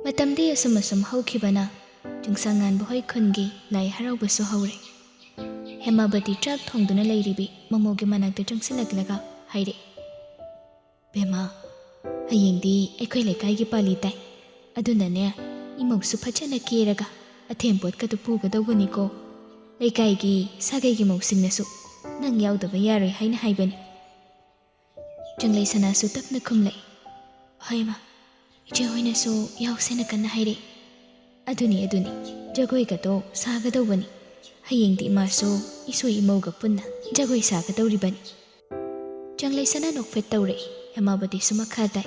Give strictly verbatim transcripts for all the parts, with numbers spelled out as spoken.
ꯃꯇꯝꯗꯤ ꯑꯁꯨꯝ ꯑꯁꯨꯝ ꯍꯧꯈꯤꯕꯅ ꯆꯤꯡꯁꯥꯡꯉꯥꯟꯕ ꯍꯣꯏ ꯈꯨꯟꯒꯤ ꯂꯥꯏ ꯍꯔꯥꯎꯕꯁꯨ ꯍꯧꯔꯦ꯫ ꯍꯦꯃꯥꯕꯇꯤ ꯆꯥꯛ ꯊꯣꯡꯗꯨꯅ ꯂꯩꯔꯤꯕꯤ ꯃꯃꯧꯒꯤ ꯃꯅꯥꯛꯇ ꯆꯪꯁꯤꯜꯂꯛꯂꯒ ꯍꯥꯏꯔꯛꯏ, "ꯕꯦꯝꯃ, ꯍꯌꯦꯡꯗꯤ ꯑꯩꯈꯣꯏ ꯂꯩꯀꯥꯏꯒꯤ ꯄꯥꯂꯤ ꯇꯥꯏ꯫ ꯑꯗꯨꯅꯅꯦ, ꯏꯃꯧꯁꯨ ꯐꯖꯅ ꯀꯦꯔꯒ ꯑꯊꯦꯟꯄꯣꯠꯀꯗꯨ ꯄꯨꯒꯗꯧꯕꯅꯤꯀꯣ꯫ ꯂꯩꯀꯥꯏꯒꯤ ꯁꯥꯒꯩꯒꯤ ꯃꯧꯁꯤꯡꯅꯁꯨ ꯅꯪ ꯌꯥꯎꯗꯕ ꯌꯥꯔꯣꯏ ꯍꯥꯏꯅ ꯍꯥꯏꯕꯅꯤ꯫" ꯆꯪꯂꯩ ꯁꯅꯥꯁꯨ ꯇꯞꯅ ꯈꯨꯝꯂꯛꯏ, "ꯍꯣꯏ ꯃꯥ, ꯏꯆꯦ ꯍꯣꯏꯅꯁꯨ ꯌꯥꯎꯁꯦꯅ ꯀꯟꯅ ꯍꯥꯏꯔꯛꯏ꯫" "ꯑꯗꯨꯅꯤ, ꯑꯗꯨꯅꯤ, ꯖꯒꯣꯏꯒꯗꯣ ꯁꯥꯒꯗꯧꯕꯅꯤ꯫ ꯍꯌꯦꯡꯗꯤ ꯏꯃꯥꯁꯨ ꯏꯁꯣꯏ ꯏꯃꯧꯒ ꯄꯨꯟꯅ ꯖꯒꯣꯏ ꯁꯥꯒꯗꯧꯔꯤꯕꯅꯤ꯫" ꯆꯪꯂꯩ ꯁꯅꯥ ꯅꯣꯛꯐꯦꯠ ꯇꯧꯔꯛꯏ꯫ ꯍꯦꯃꯥꯕꯇꯤꯁꯨ ꯃꯈꯥ ꯇꯥꯏ,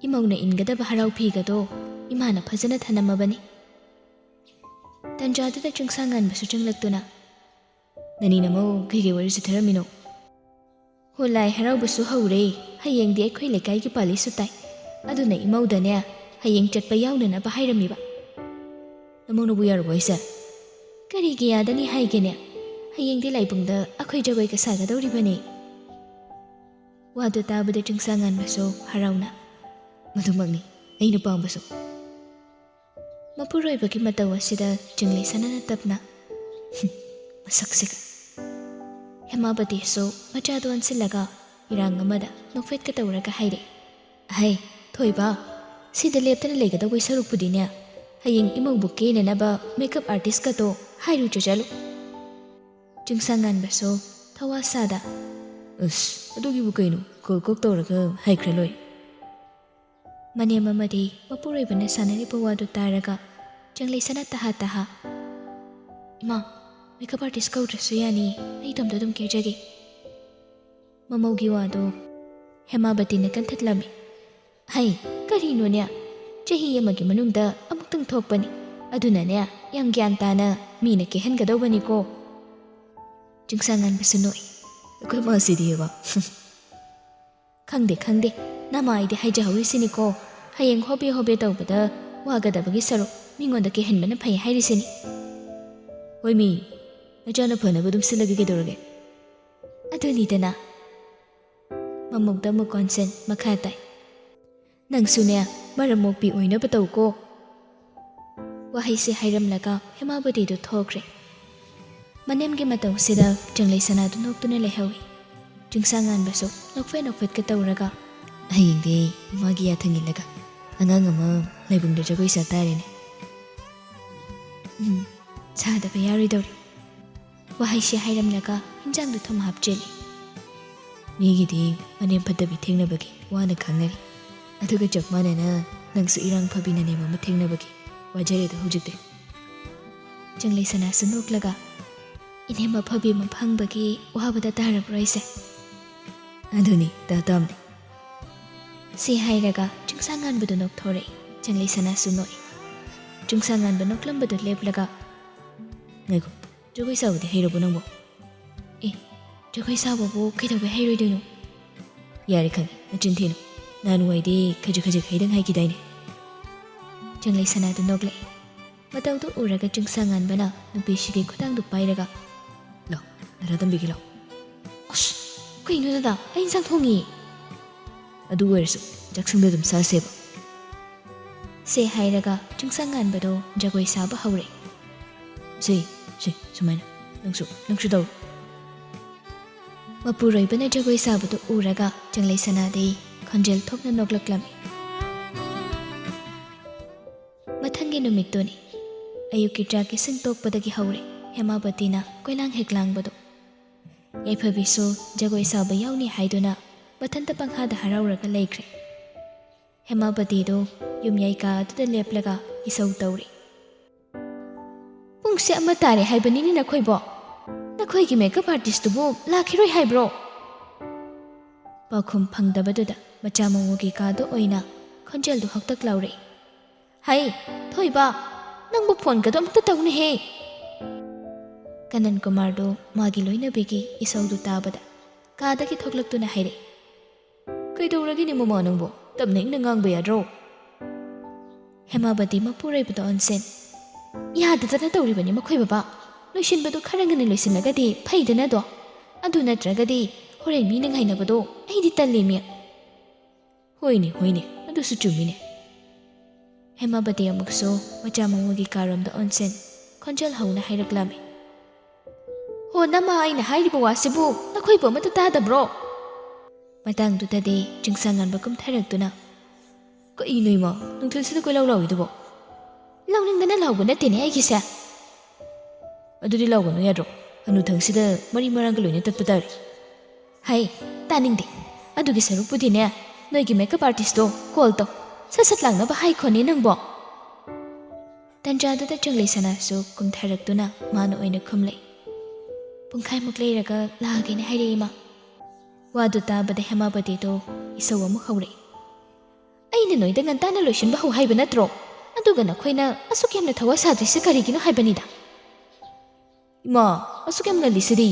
"ꯏꯃꯧꯅ ꯏꯟꯒꯗꯕ ꯍꯔꯥꯎ ꯐꯤꯒꯗꯣ ꯏꯃꯥꯅ ꯐꯖꯅ ꯊꯅꯝꯃꯕꯅꯤ꯫" ꯇꯟꯖꯥꯗꯨꯗ ꯆꯤꯡꯁꯥꯡꯉꯥꯟꯕꯁꯨ ꯆꯪꯂꯛꯇꯨꯅ, "ꯅꯅꯤ ꯅꯃꯧ ꯀꯩꯒꯤ ꯋꯥꯔꯤ ꯆꯠꯊꯔꯝꯃꯤꯅꯣ?" "ꯍꯣ, ꯂꯥꯏ ꯍꯔꯥꯎꯕꯁꯨ ꯍꯧꯔꯦ꯫ ꯍꯌꯦꯡꯗꯤ ꯑꯩꯈꯣꯏ ꯂꯩꯀꯥꯏꯒꯤ ꯄꯥꯂꯤꯁꯨ ꯇꯥꯏ꯫ ꯑꯗꯨꯅ ꯏꯃꯧꯗꯅꯦ ꯍꯌꯦꯡ ꯆꯠꯄ ꯌꯥꯎꯅꯅꯕ ꯍꯥꯏꯔꯝꯃꯤꯕ꯫" "ꯅꯃꯧꯅꯕꯨ ꯌꯥꯔꯕꯣ ꯍꯥꯏꯁꯦ?" "ꯀꯔꯤꯒꯤ ꯌꯥꯗꯅꯤ ꯍꯥꯏꯒꯦꯅꯦ? ꯍꯌꯦꯡꯗꯤ ꯂꯥꯏꯕꯨꯡꯗ ꯑꯩꯈꯣꯏ ꯖꯒꯣꯏꯒ ꯁꯥꯒꯗꯧꯔꯤꯕꯅꯦ꯫" ꯋꯥꯗꯨ ꯇꯥꯕꯗ ꯆꯤꯡꯁꯥꯡꯉꯥꯟꯕꯁꯨ ꯍꯔꯥꯎꯅ, "ꯃꯗꯨꯃꯛꯅꯤ ꯑꯩꯅ ꯄꯥꯝꯕꯁꯨ꯫" ꯃꯄꯨꯔꯣꯏꯕꯒꯤ ꯃꯇꯧ ꯑꯁꯤꯗ ꯆꯤꯡꯂꯩ ꯁꯅꯥꯅ ꯇꯞꯅ, "ꯍꯨꯝ, ꯃꯁꯛꯁꯤꯒ꯫" ꯍꯦꯃꯥꯕꯇꯤꯁꯨ ꯃꯆꯥꯗꯨ ꯑꯣꯟꯁꯤꯜꯂꯒ ꯏꯔꯥꯡ ꯑꯃꯗ ꯅꯣꯛꯐꯦꯠꯀ ꯇꯧꯔꯒ ꯍꯥꯏꯔꯛꯏ, "ꯑꯍꯩ, ꯊꯣꯏꯕ, ꯁꯤꯗ ꯂꯦꯞꯇꯅ ꯂꯩꯒꯗꯧꯕꯩ ꯁꯔꯨꯛꯄꯨꯗꯤꯅꯦ, ꯍꯌꯦꯡ ꯏꯃꯧꯕꯨ ꯀꯦꯅꯅꯕ ꯃꯦꯀꯞ ꯑꯥꯔꯇꯤꯁꯀꯗꯣ ꯍꯥꯏꯔꯨꯆꯣ ꯆꯠꯂꯨ꯫" ꯆꯤꯡꯁꯥꯡꯉꯥꯟꯕꯁꯨ ꯊꯋꯥ ꯁꯥꯗ, "ꯑꯁ, ꯑꯗꯨꯒꯤꯕꯨ ꯀꯩꯅꯣ, ꯀꯣꯜ ꯀꯣꯛ ꯇꯧꯔꯒ ꯍꯥꯏꯈ꯭ꯔ ꯂꯣꯏꯔꯦ꯫" ꯃꯅꯦꯝ ꯑꯃꯗꯤ ꯃꯄꯨꯔꯣꯏꯕꯅ ꯁꯥꯟꯅꯔꯤꯕ ꯋꯥꯗꯨ ꯇꯥꯔꯒ ꯆꯪꯂꯩ ꯁꯅꯥ ꯇꯍꯥ ꯇꯍꯥ, "ꯏꯃꯥ, ꯃꯦꯀꯞ ꯑꯥꯔꯇꯤꯁ ꯀꯧꯗ꯭ꯔꯁꯨ ꯌꯥꯅꯤ, ꯑꯩ ꯏꯇꯣꯝꯇ ꯑꯗꯨꯝ ꯀꯦꯖꯒꯦ꯫" ꯃꯃꯧꯒꯤ ꯋꯥꯗꯨ ꯍꯦꯃꯥꯕꯇꯤꯅ ꯀꯟꯊꯠꯂꯝꯃꯤ꯫ "ꯍꯩ, ꯀꯔꯤꯅꯣꯅꯦ? ꯆꯍꯤ ꯑꯃꯒꯤ ꯃꯅꯨꯡꯗ ꯑꯃꯨꯛꯇꯪ ꯊꯣꯛꯄꯅꯤ꯫ ꯑꯗꯨꯅꯅꯦ, ꯌꯥꯝ ꯒ꯭ꯌꯥꯟ ꯇꯥꯅ ꯃꯤꯅ ꯀꯦꯍꯟꯒꯗꯧꯕꯅꯤꯀꯣ꯫" ꯆꯤꯡꯁꯥꯡꯉꯥꯟꯕꯁꯨ ꯅꯣꯛꯏ꯫ "ꯑꯩꯈꯣꯏ ꯃꯥꯁꯤꯗꯤꯕ꯫" "ꯈꯪꯗꯦ, ꯈꯪꯗꯦ, ꯅꯃꯥꯏꯗꯤ ꯍꯥꯏꯖꯍꯧꯔꯤꯁꯤꯅꯤꯀꯣ, ꯍꯌꯦꯡ ꯍꯣꯕꯦ ꯍꯣꯕꯦ ꯇꯧꯕꯗ ꯋꯥꯒꯗꯕꯒꯤ ꯁꯔꯨꯛ ꯃꯤꯉꯣꯟꯗ ꯀꯦꯍꯟꯕꯅ ꯐꯩ ꯍꯥꯏꯔꯤꯁꯤꯅꯤ꯫" "ꯍꯣꯏꯃꯤ, ꯅꯆꯥꯅ ꯐꯅꯕ ꯑꯗꯨꯝ ꯁꯤꯜꯂꯒꯦ, ꯀꯩꯗꯧꯔꯒꯦ?" ꯑꯗꯨꯅꯤꯗꯅ꯫ ꯃꯃꯧꯗ ꯑꯃꯨꯛ ꯀꯣꯟꯁꯦꯟ ꯃꯈꯥ ꯇꯥꯏ꯫ "ꯅꯪꯁꯨꯅꯦ, ꯃꯔꯝ ꯃꯣꯛꯄꯤ ꯑꯣꯏꯅꯕ ꯇꯧꯀꯣ꯫ ꯋꯥꯍꯩꯁꯦ ꯍꯥꯏꯔꯝꯂꯒ ꯍꯦꯃꯥꯕꯇꯤꯗꯨ ꯊꯣꯛꯈ꯭ꯔꯦ꯫ ꯃꯅꯦꯝꯒꯤ ꯃꯇꯧꯁꯤꯗ ꯆꯪꯂꯩ ꯁꯅꯥꯗꯨ ꯅꯣꯛꯇꯨꯅ ꯂꯩꯍꯧꯏ꯫ ꯆꯤꯡꯁꯥꯡ ꯉꯥꯟꯕꯁꯨ ꯅꯣꯛꯐꯦꯠ ꯅꯣꯛꯐꯦꯠꯀ ꯇꯧꯔꯒ, "ꯍꯌꯦꯡꯗꯤ ꯏꯃꯥꯒꯤ ꯌꯥꯊꯪ ꯏꯜꯂꯒ ꯑꯉꯥꯡ ꯑꯃ ꯂꯥꯏꯕꯨꯡꯗ ꯖꯒꯣꯏ ꯁꯥ ꯇꯥꯔꯦꯅꯦ꯫" "ꯎꯝ, ꯁꯥꯗꯕ ꯌꯥꯔꯣꯏꯗꯧꯔꯤ꯫" ꯋꯥꯍꯩꯁꯤ ꯍꯥꯏꯔꯝꯂꯒ ꯏꯟꯖꯥꯡꯗꯨ ꯊꯨꯝ ꯍꯥꯞꯆꯤꯜꯂꯤ꯫ "ꯃꯤꯒꯤꯗꯤ ꯃꯅꯦꯝ ꯐꯠꯇꯕꯤ ꯊꯦꯡꯅꯕꯒꯤ ꯋꯥꯅ ꯈꯪꯅꯔꯤ, ꯑꯗꯨꯒ ꯆꯞ ꯃꯥꯟꯅꯅ ꯅꯪꯁꯨ ꯏꯔꯥꯡ ꯐꯕꯤ ꯅꯅꯦꯝ ꯑꯃ ꯊꯦꯡꯅꯕꯒꯤ ꯋꯥꯖꯔꯦꯗꯣ ꯍꯧꯖꯤꯛꯇꯤ꯫" ꯆꯪꯂꯩ ꯁꯅꯥꯁꯨ ꯅꯣꯛꯂꯒ, "ꯏꯅꯦꯝ ꯑꯐꯕꯤ ꯑꯃ ꯐꯪꯕꯒꯤ ꯋꯥꯕꯗ ꯇꯥꯔꯕ꯭ꯔꯣ ꯑꯩꯁꯦ?" "ꯑꯗꯨꯅꯤ, ꯇꯥ ꯇꯥꯝꯅꯤ꯫" ꯁꯤ ꯍꯥꯏꯔꯒ ꯆꯤꯡꯁꯥꯡ ꯉꯥꯟꯕꯗꯨ ꯅꯣꯛꯊꯣꯔꯛꯏ꯫ ꯆꯪꯂꯩ ꯁꯅꯥꯁꯨ ꯅꯣꯛꯏ꯫ ꯆꯤꯡꯁꯥꯡ ꯉꯥꯟꯕ ꯅꯣꯛꯂꯝꯕꯗꯨ ꯂꯦꯞꯂꯒ, "ꯉꯥꯏꯈꯣ, ꯖꯒꯣꯏ ꯁꯥꯕꯗꯤ ꯍꯩꯔꯕꯣ ꯅꯪꯕꯣ?" "ꯑꯦ, ꯖꯒꯣꯏ ꯁꯥꯕꯕꯨ ꯀꯩꯗꯧꯕꯩ ꯍꯩꯔꯣꯏꯗꯣꯏꯅꯣ?" "ꯌꯥꯔꯦ ꯈꯪꯉꯦ, ꯅꯆꯤꯟ ꯊꯤꯅꯨ꯫ ꯅꯍꯥꯟꯋꯥꯏꯗꯤ ꯈꯖꯤꯛ ꯈꯖꯤꯛ ꯍꯩꯗꯪ ꯍꯩꯈꯤꯗꯥꯏꯅꯦ?" ꯆꯪꯂꯩ ꯁꯅꯥꯗꯨ ꯅꯣꯛꯂꯛꯏ꯫ ꯃꯇꯧꯗꯨ ꯎꯔꯒ ꯆꯤꯡꯁꯥꯡ ꯉꯥꯟꯕꯅ ꯅꯨꯄꯤꯁꯤꯒꯤ ꯈꯨꯗꯥꯡꯗꯨ ꯄꯥꯏꯔꯒ, "ꯂꯥꯎ, ꯅꯔꯥ ꯇꯝꯕꯤꯒꯦ ꯂꯥꯎ꯫" "ꯑꯁ, ꯀꯩꯅꯣ ꯗꯗꯥ, ꯑꯩ ꯏꯟꯁꯥꯡ ꯊꯣꯡꯉꯤ꯫" "ꯑꯗꯨ ꯑꯣꯏꯔꯁꯨ ꯆꯥꯛꯁꯪꯗ ꯑꯗꯨꯝ ꯁꯥꯁꯦꯕ꯫" ꯁꯦ ꯍꯥꯏꯔꯒ ꯆꯤꯡꯁꯥꯡ ꯉꯥꯟꯕꯗꯣ ꯖꯒꯣꯏ ꯁꯥꯕ ꯍꯧꯔꯦ꯫ "ꯁꯦ, ꯁꯦ, ꯁꯨꯃꯥꯏꯅ꯫ ꯅꯪꯁꯨ, ꯅꯪꯁꯨ ꯇꯧ꯫" ꯃꯄꯨꯔꯣꯏꯕꯅ ꯖꯒꯣꯏ ꯁꯥꯕꯗꯨ ꯎꯔꯒ ꯆꯪꯂꯩ ꯁꯅꯥꯗꯤ ꯈꯣꯟꯖꯦꯜ ꯊꯣꯛꯅ ꯅꯣꯛꯂꯛꯂꯝꯃꯤ꯫ ꯃꯊꯪꯒꯤ ꯅꯨꯃꯤꯠꯇꯨꯅꯤ꯫ ꯑꯌꯨꯛꯀꯤ ꯆꯥꯛ ꯏꯁꯤꯡ ꯇꯣꯛꯄꯗꯒꯤ ꯍꯧꯔꯦ ꯍꯦꯃꯥꯕꯇꯤꯅ ꯀꯣꯏꯂꯥꯡ ꯍꯦꯛ ꯂꯥꯡꯕꯗꯨ꯫ ꯌꯥꯏꯐꯕꯤꯁꯨ ꯖꯒꯣꯏ ꯁꯥꯕ ꯌꯥꯎꯅꯤ ꯍꯥꯏꯗꯨꯅ ꯃꯊꯟꯇ ꯄꯪꯍꯥꯗ ꯍꯔꯥꯎꯔꯒ ꯂꯩꯈ꯭ꯔꯦ꯫ ꯍꯦꯃꯥꯕꯇꯤꯗꯨ ꯌꯨꯝꯌꯥꯏ ꯀꯥ ꯑꯗꯨꯗ ꯂꯦꯞꯂꯒ ꯏꯁꯧ ꯇꯧꯔꯤ꯫ "ꯄꯨꯡꯁꯦ ꯑꯃ ꯇꯥꯔꯦ ꯍꯥꯏꯕꯅꯤꯅꯦ ꯅꯈꯣꯏꯕꯣ꯫ ꯅꯈꯣꯏꯒꯤ ꯃꯦꯀꯞ ꯑꯥꯔꯇꯤꯁꯇꯨꯕꯨ ꯂꯥꯛꯈꯤꯔꯣꯏ ꯍꯥꯏꯕ꯭ꯔꯣ?" ꯄꯥꯎꯈꯨꯝ ꯐꯪꯗꯕꯗꯨꯗ ꯃꯆꯥ ꯃꯎꯒꯤ ꯀꯥꯗ ꯑꯣꯏꯅ ꯈꯣꯟꯖꯦꯜꯗꯨ ꯍꯛꯇꯛ ꯂꯥꯎꯔꯛꯏ꯫ "ꯍꯩ, ꯊꯣꯏꯕ, ꯅꯪꯕꯨ ꯐꯣꯟꯒꯗꯣ ꯑꯝꯇ ꯇꯧꯅꯦꯍꯦ!" ꯀꯅꯟ ꯀꯨꯃꯥꯔꯗꯨ ꯃꯥꯒꯤ ꯂꯣꯏꯅꯕꯤꯒꯤ ꯏꯁꯧꯗꯨ ꯇꯥꯕꯗ ꯀꯥꯗꯒꯤ ꯊꯣꯛꯂꯛꯇꯨꯅ ꯍꯥꯏꯔꯛꯏ꯫ "ꯀꯩꯗꯧꯔꯒꯦꯅꯦ ꯃꯃꯥ ꯅꯪꯕꯣ? ꯇꯞꯅ ꯏꯪꯅ ꯉꯥꯡꯕ ꯌꯥꯗ꯭ꯔꯣ?" ꯍꯦꯃꯥꯕꯇꯤ ꯃꯄꯨꯔꯣꯏꯕꯗ ꯑꯣꯟꯁꯤꯟ꯫ "ꯌꯥꯗꯗꯅ ꯇꯧꯔꯤꯕꯅꯤ ꯃꯈꯣꯏ ꯕꯕꯥ꯫ ꯂꯣꯏꯁꯤꯟꯕꯗꯨ ꯈꯔ ꯉꯟꯅ ꯂꯣꯏꯁꯤꯜꯂꯒꯗꯤ ꯐꯩꯗꯅꯗꯣ꯫ ꯑꯗꯨ ꯅꯠꯇ꯭ꯔꯒꯗꯤ ꯍꯣꯔꯦꯟ ꯃꯤꯅ ꯉꯥꯏꯅꯕꯗꯣ ꯑꯩꯗꯤ ꯇꯜꯂꯤꯃꯤ꯫" "ꯍꯣꯏꯅꯦ, ꯍꯣꯏꯅꯦ, ꯑꯗꯨꯁꯨ ꯆꯨꯝꯃꯤꯅꯦ꯫ ꯍꯦꯃꯥꯕꯇꯤ ꯑꯃꯨꯛꯁꯨ ꯃꯆꯥ ꯃꯎꯒꯤ ꯀꯥꯔꯣꯝꯗ ꯑꯣꯟꯁꯤꯟ ꯈꯣꯟꯖꯦꯜ ꯍꯧꯅ ꯍꯥꯏꯔꯛꯂꯝꯃꯤ꯫ "ꯍꯣ ꯅꯃꯥ, ꯑꯩꯅ ꯍꯥꯏꯔꯤꯕ ꯋꯥꯁꯤꯕꯨ ꯅꯈꯣꯏꯕꯨ ꯑꯃꯠꯇ ꯇꯥꯗꯕ꯭ꯔꯣ?" ꯃꯇꯥꯡꯗꯨꯗꯗꯤ ꯆꯤꯡꯁꯥꯡꯉꯥꯟꯕ ꯀꯨꯝꯊꯔꯛꯇꯨꯅ, "ꯀꯩꯅꯣ ꯏꯃꯥ, ꯅꯨꯡꯊꯤꯜꯁꯤꯗ ꯀꯣꯏꯂꯥꯎ ꯂꯥꯎꯔꯤꯗꯨꯕꯣ?" "ꯂꯥꯎꯅꯤꯡꯗꯅ ꯂꯥꯎꯕ ꯅꯠꯇꯦꯅꯦ ꯑꯩꯒꯤꯁꯦ꯫" "ꯑꯗꯨꯗꯤ ꯂꯥꯎꯒꯅꯨ ꯌꯥꯗ꯭ꯔꯣ? ꯍꯅꯨꯊꯪꯁꯤꯗ ꯃꯔꯤ ꯃꯔꯥꯡꯒ ꯂꯣꯏꯅ ꯇꯠꯄ ꯇꯥꯔꯦ꯫" "ꯍꯩ, ꯇꯥꯅꯤꯡꯗꯦ꯫ ꯑꯗꯨꯒꯤ ꯁꯔꯨꯛꯄꯨꯗꯤꯅꯦ, ꯅꯣꯏꯒꯤ ꯃꯦꯀꯞ ꯑꯥꯔꯇꯤꯁꯇꯣ ꯀꯣꯜ ꯇꯧ꯫ ꯁꯠ ꯁꯠ ꯂꯥꯛꯅꯕ ꯍꯥꯏꯈꯣꯅꯦ ꯅꯪꯕꯣ꯫" ꯇꯟꯖꯥꯗꯨꯗ ꯆꯪꯂꯩ ꯁꯅꯥꯁꯨ ꯀꯨꯝꯊꯔꯛꯇꯨꯅ ꯃꯥꯅ ꯑꯣꯏꯅ ꯈꯨꯝꯂꯛꯏ꯫ "ꯄꯨꯡꯈꯥꯏꯃꯨꯛ ꯂꯩꯔꯒ ꯂꯥꯛꯑꯒꯦꯅ ꯍꯥꯏꯔꯛꯏ ꯏꯃꯥ꯫" ꯋꯥꯗꯨ ꯇꯥꯕꯗ ꯍꯦꯃꯥꯄꯇꯤꯗꯣ ꯏꯁꯧ ꯑꯃꯨꯛ ꯍꯧꯔꯛꯏ꯫ "ꯑꯩꯅ ꯅꯣꯏꯗ ꯉꯟꯇꯥꯅ ꯂꯣꯏꯁꯤꯟꯕ ꯍꯧ ꯍꯥꯏꯕ ꯅꯠꯇ꯭ꯔꯣ? ꯑꯗꯨꯒ ꯅꯈꯣꯏꯅ ꯑꯁꯨꯛ ꯌꯥꯝꯅ ꯊꯋꯥ ꯁꯥꯗ꯭ꯔꯤꯁꯦ ꯀꯔꯤꯒꯤꯅꯣ ꯍꯥꯏꯕꯅꯤꯗ꯫" "ꯏꯃꯥ, ꯑꯁꯨꯛ ꯌꯥꯝ ꯉꯜꯂꯤꯁꯤꯗꯤ?"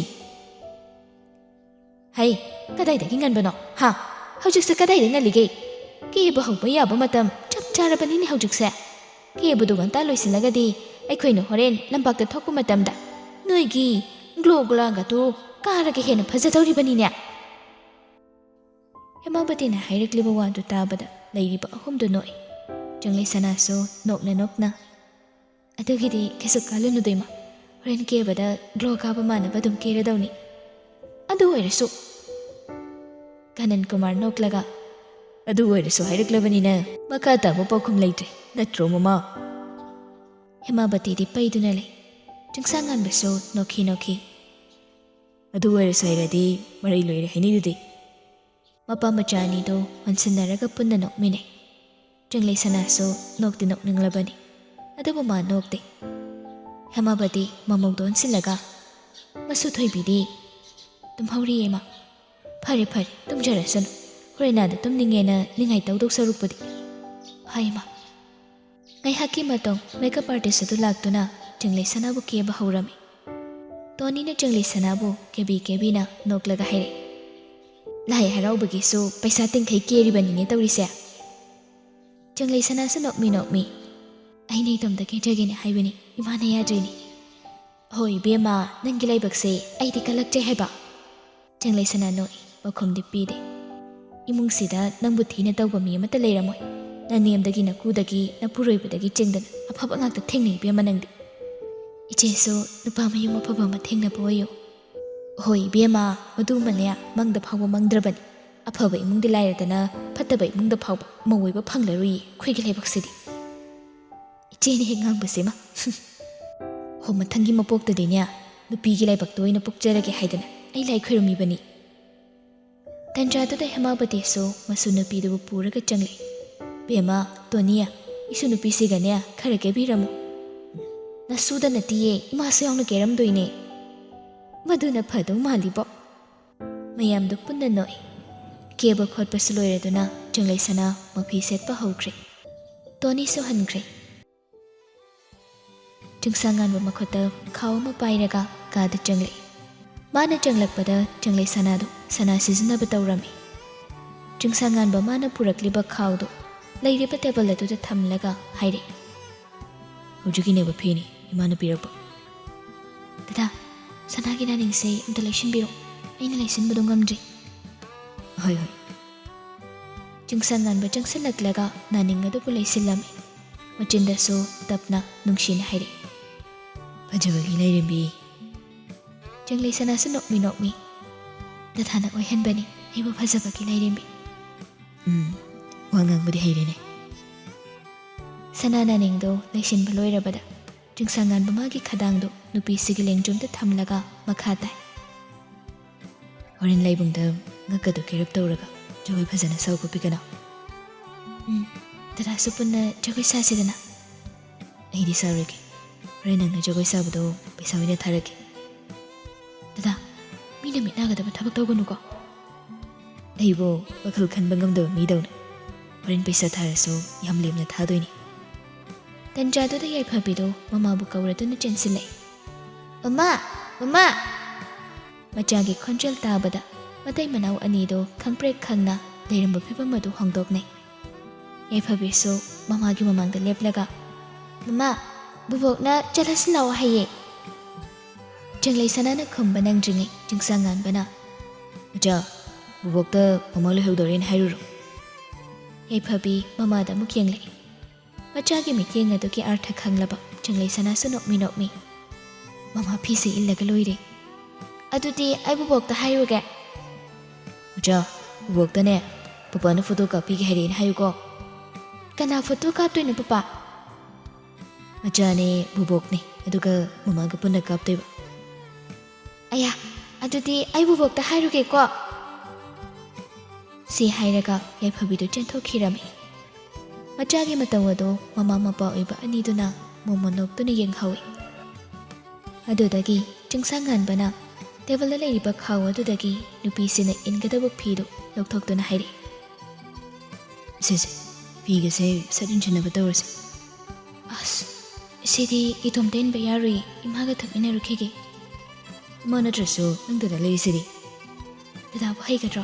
"ꯍꯩ, ꯀꯗꯥꯏꯗꯒꯤ ꯉꯟꯕꯅꯣ? ꯍꯥ? ꯍꯧꯖꯤꯛꯁꯦ ꯀꯗꯥꯏꯗ ꯉꯜꯂꯤꯒꯦ? ꯀꯦꯕ ꯍꯧꯕ ꯌꯥꯕ ꯃꯇꯝ ꯆꯞ ꯆꯥꯔꯕꯅꯤꯅꯦ ꯍꯧꯖꯤꯛꯁꯦ꯫ ꯀꯦꯕꯗꯨ ꯉꯟꯇꯥ ꯂꯣꯏꯁꯤꯜꯂꯒꯗꯤ ꯑꯩꯈꯣꯏꯅ ꯍꯣꯔꯦꯟ ꯂꯝꯄꯥꯛꯇ ꯊꯣꯛꯄ ꯃꯇꯝꯗ ꯅꯣꯏꯒꯤ ꯒ꯭ꯂꯣ ꯒ꯭ꯂꯥꯒꯗꯨ ꯀꯥꯔꯒ ꯍꯦꯟꯅ ꯐꯖꯗꯧꯔꯤꯕꯅꯤꯅꯦ꯫" ꯍꯦꯃꯥꯕꯇꯤꯅ ꯍꯥꯏꯔꯛꯂꯤꯕ ꯋꯥꯗꯨ ꯇꯥꯕꯗ ꯂꯩꯔꯤꯕ ꯑꯍꯨꯝꯗꯨ ꯅꯣꯛꯏ꯫ ꯆꯪꯂꯩ ꯁꯅꯥꯁꯨ ꯅꯣꯛꯅ ꯅꯣꯛꯅ, "ꯑꯗꯨꯒꯤꯗꯤ ꯀꯩꯁꯨ ꯈꯜꯂꯨꯅꯨꯗ ꯏꯃꯥ, ꯍꯣꯔꯦꯟ ꯀꯦꯕꯗ ꯒ꯭ꯂꯣ ꯀꯥꯕ ꯃꯥꯟꯅꯕ ꯑꯗꯨꯝ ꯀꯦꯔꯗꯧꯅꯤ꯫" "ꯑꯗꯨ ꯑꯣꯏꯔꯁꯨ꯫" ꯀꯥꯅꯟ ꯀꯨꯃꯥꯔ ꯅꯣꯛꯂꯒ, "ꯑꯗꯨ ꯑꯣꯏꯔꯁꯨ ꯍꯥꯏꯔꯛꯂꯕꯅꯤꯅ ꯃꯈꯥ ꯇꯥꯕ ꯄꯥꯎꯈꯨꯝ ꯂꯩꯇ꯭ꯔꯦ, ꯅꯠꯇ꯭ꯔꯣ ꯃꯃꯥ?" ꯍꯦꯃꯥꯕꯇꯤꯗꯤ ꯄꯩꯗꯨꯅ ꯂꯩ꯫ ꯆꯤꯡꯁꯥꯡꯉꯥꯟꯕꯁꯨ ꯅꯣꯛꯈꯤ ꯅꯣꯛꯈꯤ꯫ "ꯑꯗꯨ ꯑꯣꯏꯔꯁꯨ ꯍꯥꯏꯔꯗꯤ ꯃꯔꯩ ꯂꯣꯏꯔꯦ ꯍꯥꯏꯅꯩꯗꯨꯗꯤ꯫" ꯃꯄꯥ ꯃꯆꯥ ꯑꯅꯤꯗꯨ ꯑꯣꯟꯁꯤꯟꯅꯔꯒ ꯄꯨꯟꯅ ꯅꯣꯛꯃꯤꯟꯅꯩ꯫ ꯆꯪꯂꯩ ꯁꯅꯥꯁꯨ ꯅꯣꯛꯇꯤ ꯅꯣꯛꯅꯤꯡꯂꯕꯅꯤ, ꯑꯗꯨꯕꯨ ꯃꯥ ꯅꯣꯛꯇꯦ꯫ ꯍꯦꯃꯥꯕꯇꯤ ꯃꯃꯧꯗ ꯑꯣꯟꯁꯤꯜꯂꯒ, "ꯃꯁꯨ ꯊꯣꯏꯕꯤꯗꯤ?" "ꯇꯨꯝꯍꯧꯔꯤꯌꯦ ꯏꯃꯥ꯫" "ꯐꯔꯦ ꯐꯔꯦ, ꯇꯨꯝꯖꯔꯁꯅꯨ꯫ ꯍꯣꯔꯦꯟ ꯑꯥꯗ ꯇꯨꯝꯅꯤꯡꯉꯦꯅ ꯅꯤꯡꯉꯥꯏ ꯇꯧꯗꯧ ꯁꯔꯨꯛꯄꯨꯗꯤ꯫" "ꯍꯣꯏ ꯏꯃꯥ꯫" ꯉꯥꯏꯍꯥꯛꯀꯤ ꯃꯇꯨꯡ ꯃꯦꯀꯞ ꯑꯥꯔꯇꯤꯁ ꯑꯗꯨ ꯂꯥꯛꯇꯨꯅ ꯆꯪꯂꯩ ꯁꯅꯥꯕꯨ ꯀꯦꯕ ꯍꯧꯔꯝꯃꯤ꯫ ꯇꯣꯅꯤꯅ ꯆꯪꯂꯩ ꯁꯅꯥꯕꯨ ꯀꯦꯕꯤ ꯀꯦꯕꯤꯅ ꯅꯣꯛꯂꯒ ꯍꯥꯏꯔꯛꯏ, "ꯂꯥꯏ ꯍꯔꯥꯎꯕꯒꯤꯁꯨ ꯄꯩꯁꯥ ꯇꯤꯡꯈꯩ ꯀꯦꯔꯤꯕꯅꯤꯅꯦ ꯇꯧꯔꯤꯁꯦ꯫" ꯆꯪꯂꯩ ꯁꯅꯥꯁꯨ ꯅꯣꯛꯃꯤ ꯅꯣꯛꯃꯤ, "ꯑꯩꯅ ꯏꯇꯣꯝꯇ ꯀꯦꯖꯒꯦꯅꯦ ꯍꯥꯏꯕꯅꯤ, ꯏꯃꯥꯅ ꯌꯥꯗ꯭ꯔꯤꯅꯦ꯫" "ꯍꯣꯏ ꯏꯕꯦꯝꯃ, ꯅꯪꯒꯤ ꯂꯥꯏꯕꯛꯁꯦ ꯑꯩꯗꯤ ꯀꯜꯂꯛꯇ꯭ꯔꯦ ꯍꯥꯏꯕ꯫" ꯆꯪꯂꯩ ꯁꯅꯥ ꯅꯣꯛꯏ, ꯄꯥꯎꯈꯨꯝꯗꯤ ꯄꯤꯗꯦ꯫ "ꯏꯃꯨꯡꯁꯤꯗ ꯅꯪꯕꯨ ꯊꯤꯅ ꯇꯧꯕ ꯃꯤ ꯑꯃꯠꯇ ꯂꯩꯔꯝꯃꯣꯏ꯫ ꯅꯅꯦꯝꯗꯒꯤ, ꯅꯀꯨꯗꯒꯤ, ꯅꯄꯨꯔꯣꯏꯕꯗꯒꯤ ꯆꯦꯟꯗꯅ ꯑꯐꯕ ꯉꯥꯛꯇ ꯊꯦꯡꯅꯩ ꯏꯕꯦꯝꯃ ꯅꯪꯗꯤ꯫ ꯏꯆꯦꯁꯨ ꯅꯨꯄꯥ ꯃꯌꯨꯝ ꯑꯐꯕ ꯑꯃ ꯊꯦꯡꯅꯕ ꯑꯣꯏꯌꯨ꯫ ꯍꯣꯏ ꯏꯕꯦꯝꯃ, ꯃꯗꯨꯃꯅꯦ ꯃꯪꯗ ꯐꯥꯎꯕ ꯃꯪꯗ꯭ꯔꯕꯅꯤ꯫ ꯑꯐꯕ ꯏꯃꯨꯡꯗꯤ ꯂꯥꯏꯔꯗꯅ ꯐꯠꯇꯕ ꯏꯃꯨꯡꯗ ꯐꯥꯎꯕ ꯃꯧ ꯑꯣꯏꯕ ꯐꯪꯂꯔꯣꯏꯌꯦ ꯑꯩꯈꯣꯏꯒꯤ ꯂꯩꯕꯥꯛꯁꯤꯗꯤ꯫ ꯏꯆꯦꯅ ꯍꯦꯛ ꯉꯥꯡꯕꯁꯤꯃ꯫ ꯍꯣ, ꯃꯊꯪꯒꯤ ꯃꯄꯣꯛꯇꯗꯤꯅꯦ ꯅꯨꯄꯤꯒꯤ ꯂꯥꯏꯕꯛꯇ ꯑꯣꯏꯅ ꯄꯣꯛꯆꯔꯒꯦ ꯍꯥꯏꯗꯅ ꯑꯩ ꯂꯥꯏ ꯈꯣꯏꯔꯝꯃꯤꯕꯅꯤ꯫ ꯇꯟꯖꯥꯗꯨꯗ ꯍꯦꯃꯥꯕꯇꯤꯁꯨ ꯃꯁꯨ ꯅꯨꯄꯤꯗꯨꯕꯨ ꯄꯨꯔꯒ ꯆꯪꯂꯛꯏ꯫ "ꯕꯦꯝꯃ, ꯇꯣꯅꯤ, ꯏꯁꯨ ꯅꯨꯄꯤꯁꯤꯒꯅꯦ ꯈꯔ ꯀꯦꯕꯤꯔꯝꯃꯨ꯫ ꯅꯁꯨꯗ ꯅꯠꯇꯤꯌꯦ, ꯏꯃꯥꯁꯨ ꯌꯥꯎꯅ ꯀꯦꯔꯝꯗꯣꯏꯅꯦ꯫ ꯃꯗꯨꯅ ꯐꯗꯧ ꯃꯥꯜꯂꯤꯕꯣ꯫" ꯃꯌꯥꯝꯗꯨ ꯄꯨꯟꯅ ꯅꯣꯛꯏ꯫ ꯀꯦꯕ ꯈꯣꯠꯄꯁꯨ ꯂꯣꯏꯔꯗꯨꯅ ꯆꯪꯂꯩ ꯁꯅꯥ ꯃꯐꯤ ꯁꯦꯠꯄ ꯍꯧꯈ꯭ꯔꯦ꯫ ꯇꯣꯅꯤꯁꯨ ꯍꯟꯈ꯭ꯔꯦ꯫ ꯆꯤꯡꯁꯥꯡꯉꯥꯟꯕ ꯃꯈꯨꯠꯇ ꯈꯥꯎ ꯑꯃ ꯄꯥꯏꯔꯒ ꯀꯥꯗ ꯆꯪꯂꯛꯏ꯫ ꯃꯥꯅ ꯆꯪꯂꯛꯄꯗ ꯆꯪꯂꯩ ꯁꯅꯥꯗꯨ ꯁꯅꯥ ꯁꯤꯖꯤꯟꯅꯕ ꯇꯧꯔꯝꯃꯤ꯫ ꯆꯤꯡꯁꯥꯡꯉꯥꯟꯕ ꯃꯥꯅ ꯄꯨꯔꯛꯂꯤꯕ ꯈꯥꯎꯗꯨ ꯂꯩꯔꯤꯕ ꯇꯦꯕꯜ ꯑꯗꯨꯗ ꯊꯝꯂꯒ ꯍꯥꯏꯔꯛꯏ, "ꯍꯧꯖꯤꯛꯀꯤꯅꯦꯕ ꯐꯤꯅꯤ, ꯏꯃꯥꯅ ꯄꯤꯔꯛꯄ꯫" "ꯗꯗꯥ, ꯁꯅꯥꯒꯤ ꯅꯥꯅꯤꯡꯁꯦ ꯑꯝꯇ ꯂꯩꯁꯤꯟꯕꯤꯔꯣ, ꯑꯩꯅ ꯂꯩꯁꯤꯟꯕꯗꯣ ꯉꯝꯗ꯭ꯔꯤ꯫" "ꯍꯣꯏ, ꯍꯣꯏ꯫" ꯆꯤꯡꯁꯥꯡꯉꯥꯟꯕ ꯆꯪꯁꯤꯜꯂꯛꯂꯒ ꯅꯥꯅꯤꯡ ꯑꯗꯨꯕꯨ ꯂꯩꯁꯤꯜꯂꯝꯃꯤ꯫ ꯃꯆꯤꯟꯗꯁꯨ ꯇꯞꯅ ꯅꯨꯡꯁꯤꯅ ꯍꯥꯏꯔꯛꯏ, "ꯐꯖꯕꯒꯤ ꯂꯥꯏꯔꯦꯝꯕꯤ꯫" ꯆꯪꯂꯩ ꯁꯅꯥꯁꯨ ꯅꯣꯛꯃꯤ ꯅꯣꯛꯃꯤ, "ꯗꯗꯥꯅ ꯑꯣꯏꯍꯟꯕꯅꯤ ꯑꯩꯕꯨ ꯐꯖꯕꯒꯤ ꯂꯥꯏꯔꯦꯝꯕꯤ꯫" "ꯎꯝ, ꯋꯥ ꯉꯥꯡꯕꯗꯤ ꯍꯩꯔꯦꯅꯦ꯫" ꯁꯅꯥ ꯅꯥꯅꯤꯡꯗꯣ ꯂꯩꯁꯤꯟꯕ ꯂꯣꯏꯔꯕꯗ ꯆꯤꯡꯁꯥꯡꯉꯥꯟꯕ ꯃꯥꯒꯤ ꯈꯗꯥꯡꯗꯣ ꯅꯨꯄꯤꯁꯤꯒꯤ ꯂꯦꯡꯖꯨꯝꯗ ꯊꯝꯂꯒ ꯃꯈꯥ ꯇꯥꯏ, "ꯍꯣꯔꯦꯟ ꯂꯥꯏꯕꯨꯡꯗ ꯉꯛꯀꯗꯣ ꯀꯦꯔꯞ ꯇꯧꯔꯒ ꯖꯒꯣꯏ ꯐꯖꯅ ꯁꯥꯎꯀꯣ ꯄꯤꯀꯅꯣ꯫" "ꯎꯝ, ꯗꯗꯥꯁꯨ ꯄꯨꯟꯅ ꯖꯒꯣꯏ ꯁꯥꯁꯤꯗꯅ꯫" "ꯑꯩꯗꯤ ꯁꯥꯔꯣꯏꯒꯦ, ꯍꯣꯔꯦꯟ ꯅꯪꯅ ꯖꯒꯣꯏ ꯁꯥꯕꯗꯣ ꯄꯩꯁꯥ ꯑꯣꯏꯅ ꯊꯥꯔꯛꯀꯦ꯫" "ꯗꯗꯥ, ꯃꯤꯅ ꯃꯤꯠ ꯅꯥꯒꯗꯕ ꯊꯕꯛ ꯇꯧꯒꯅꯨꯀꯣ꯫" "ꯑꯩꯕꯨ ꯋꯥꯈꯜ ꯈꯟꯕ ꯉꯝꯗꯕ ꯃꯤꯗꯧꯅ ꯍꯣꯔꯦꯟ ꯄꯩꯁꯥ ꯊꯥꯔꯁꯨ ꯌꯥꯝ ꯂꯦꯝꯅ ꯊꯥꯗꯣꯏꯅꯤ꯫" ꯇꯟꯖꯥꯗꯨꯗ ꯌꯥꯏꯐꯕꯤꯗꯨ ꯃꯃꯥꯕꯨ ꯀꯧꯔꯗꯨꯅ ꯆꯦꯟꯁꯤꯜꯂꯛꯏ꯫ "ꯃꯃꯥ! ꯃꯃꯥ!" ꯃꯆꯥꯒꯤ ꯈꯣꯟꯖꯦꯜ ꯇꯥꯕꯗ ꯃꯇꯩ ꯃꯅꯥꯎ ꯑꯅꯤꯗꯨ ꯈꯪꯄ꯭ꯔꯦꯛ ꯈꯪꯅ ꯂꯩꯔꯝꯕ ꯐꯤꯕꯝ ꯑꯗꯨ ꯍꯣꯡꯗꯣꯛꯅꯩ꯫ ꯌꯥꯏꯐꯕꯤꯁꯨ ꯃꯃꯥꯒꯤ ꯃꯃꯥꯡꯗ ꯂꯦꯞꯂꯒ, "ꯃꯃꯥ, ꯕꯨꯕꯣꯛꯅ ꯆꯠꯂꯁꯤ ꯂꯥꯛꯑꯣ ꯍꯥꯏꯌꯦ꯫" ꯆꯪꯂꯩ ꯁꯅꯥꯅ ꯈꯨꯝꯕ ꯅꯪꯗ꯭ꯔꯤꯉꯩ ꯆꯤꯡꯁꯥꯡ ꯉꯥꯟꯕꯅ, "ꯃꯆꯥ, ꯕꯨꯕꯣꯛꯇ ꯃꯃꯥ ꯂꯩꯍꯧꯗꯣꯔꯦꯅ ꯍꯥꯏꯔꯨꯔꯣ꯫" ꯌꯥꯏꯐꯕꯤ ꯃꯃꯥꯗ ꯑꯃꯨꯛ ꯌꯦꯡꯂꯛꯏ꯫ ꯃꯆꯥꯒꯤ ꯃꯤꯠꯌꯦꯡ ꯑꯗꯨꯒꯤ ꯑꯥꯔꯊ ꯈꯪꯂꯕ ꯆꯤꯡꯂꯩꯁꯅꯥꯁꯨ ꯅꯣꯛꯃꯤ ꯅꯣꯛꯃꯤ꯫ "ꯃꯃꯥ ꯐꯤꯁꯦ ꯏꯜꯂꯒ ꯂꯣꯏꯔꯦ꯫ ꯑꯗꯨꯗꯤ ꯑꯩ ꯕꯨꯕꯣꯛꯇ ꯍꯥꯏꯔꯨꯒꯦ꯫" "ꯃꯆꯥ, ꯕꯨꯕꯣꯛꯇꯅꯦ ꯄꯄꯥꯅ ꯐꯣꯇꯣ ꯀꯥꯞꯄꯤꯒꯦ ꯍꯥꯏꯔꯛꯑꯦꯅ ꯍꯥꯏꯌꯨꯀꯣ꯫" "ꯀꯅꯥ ꯐꯣꯇꯣ ꯀꯥꯞꯇꯣꯏꯅꯣ ꯄꯄꯥ?" "ꯃꯆꯥꯅꯦ ꯕꯨꯕꯣꯛꯅꯦ, ꯑꯗꯨꯒ ꯃꯃꯥꯒ ꯄꯨꯟꯅ ꯀꯥꯞꯇꯣꯏꯕ꯫" "ꯑꯌꯥ, ꯑꯗꯨꯗꯤ ꯑꯩ ꯕꯨꯕꯣꯛꯇ ꯍꯥꯏꯔꯨꯒꯦꯀꯣ꯫" ꯁꯤ ꯍꯥꯏꯔꯒ ꯌꯥꯏꯐꯕꯤꯗꯨ ꯆꯦꯟꯊꯣꯛꯈꯤꯔꯝꯃꯤ꯫ ꯃꯆꯥꯒꯤ ꯃꯇꯧ ꯑꯗꯨ ꯃꯃꯥ ꯃꯄꯥ ꯑꯣꯏꯕ ꯑꯅꯤꯗꯨꯅ ꯃꯣꯃꯣꯟ ꯅꯣꯛꯇꯨꯅ ꯌꯦꯡꯍꯧꯏ꯫ ꯑꯗꯨꯗꯒꯤ ꯆꯤꯡꯁꯥꯡꯉꯥꯟꯕꯅ ꯇꯦꯕꯜꯗ ꯂꯩꯔꯤꯕ ꯈꯥꯎ ꯑꯗꯨꯗꯒꯤ ꯅꯨꯄꯤꯁꯤꯅ ꯏꯟꯒꯗꯕ ꯐꯤꯗꯨ ꯂꯧꯊꯣꯛꯇꯨꯅ ꯍꯥꯏꯔꯛꯏ꯫ "ꯁꯦ ꯁꯦ, ꯐꯤꯒꯁꯦ ꯁꯠ ꯏꯟꯁꯤꯟꯅꯕ ꯇꯧꯔꯁꯦ꯫" "ꯑꯁ, ꯁꯤꯗꯤ ꯏꯇꯣꯝꯇ ꯏꯟꯕ ꯌꯥꯔꯣꯏꯌꯦ, ꯏꯃꯥꯒ ꯊꯣꯛꯃꯤꯟꯅꯔꯨꯈꯤꯒꯦ꯫" "ꯏꯃꯥ ꯅꯠꯇ꯭ꯔꯁꯨ ꯅꯪ ꯗꯗꯥ ꯂꯩꯔꯤꯁꯤꯗꯤ꯫" "ꯗꯗꯥꯕꯨ ꯍꯩꯒꯗ꯭ꯔꯣ?"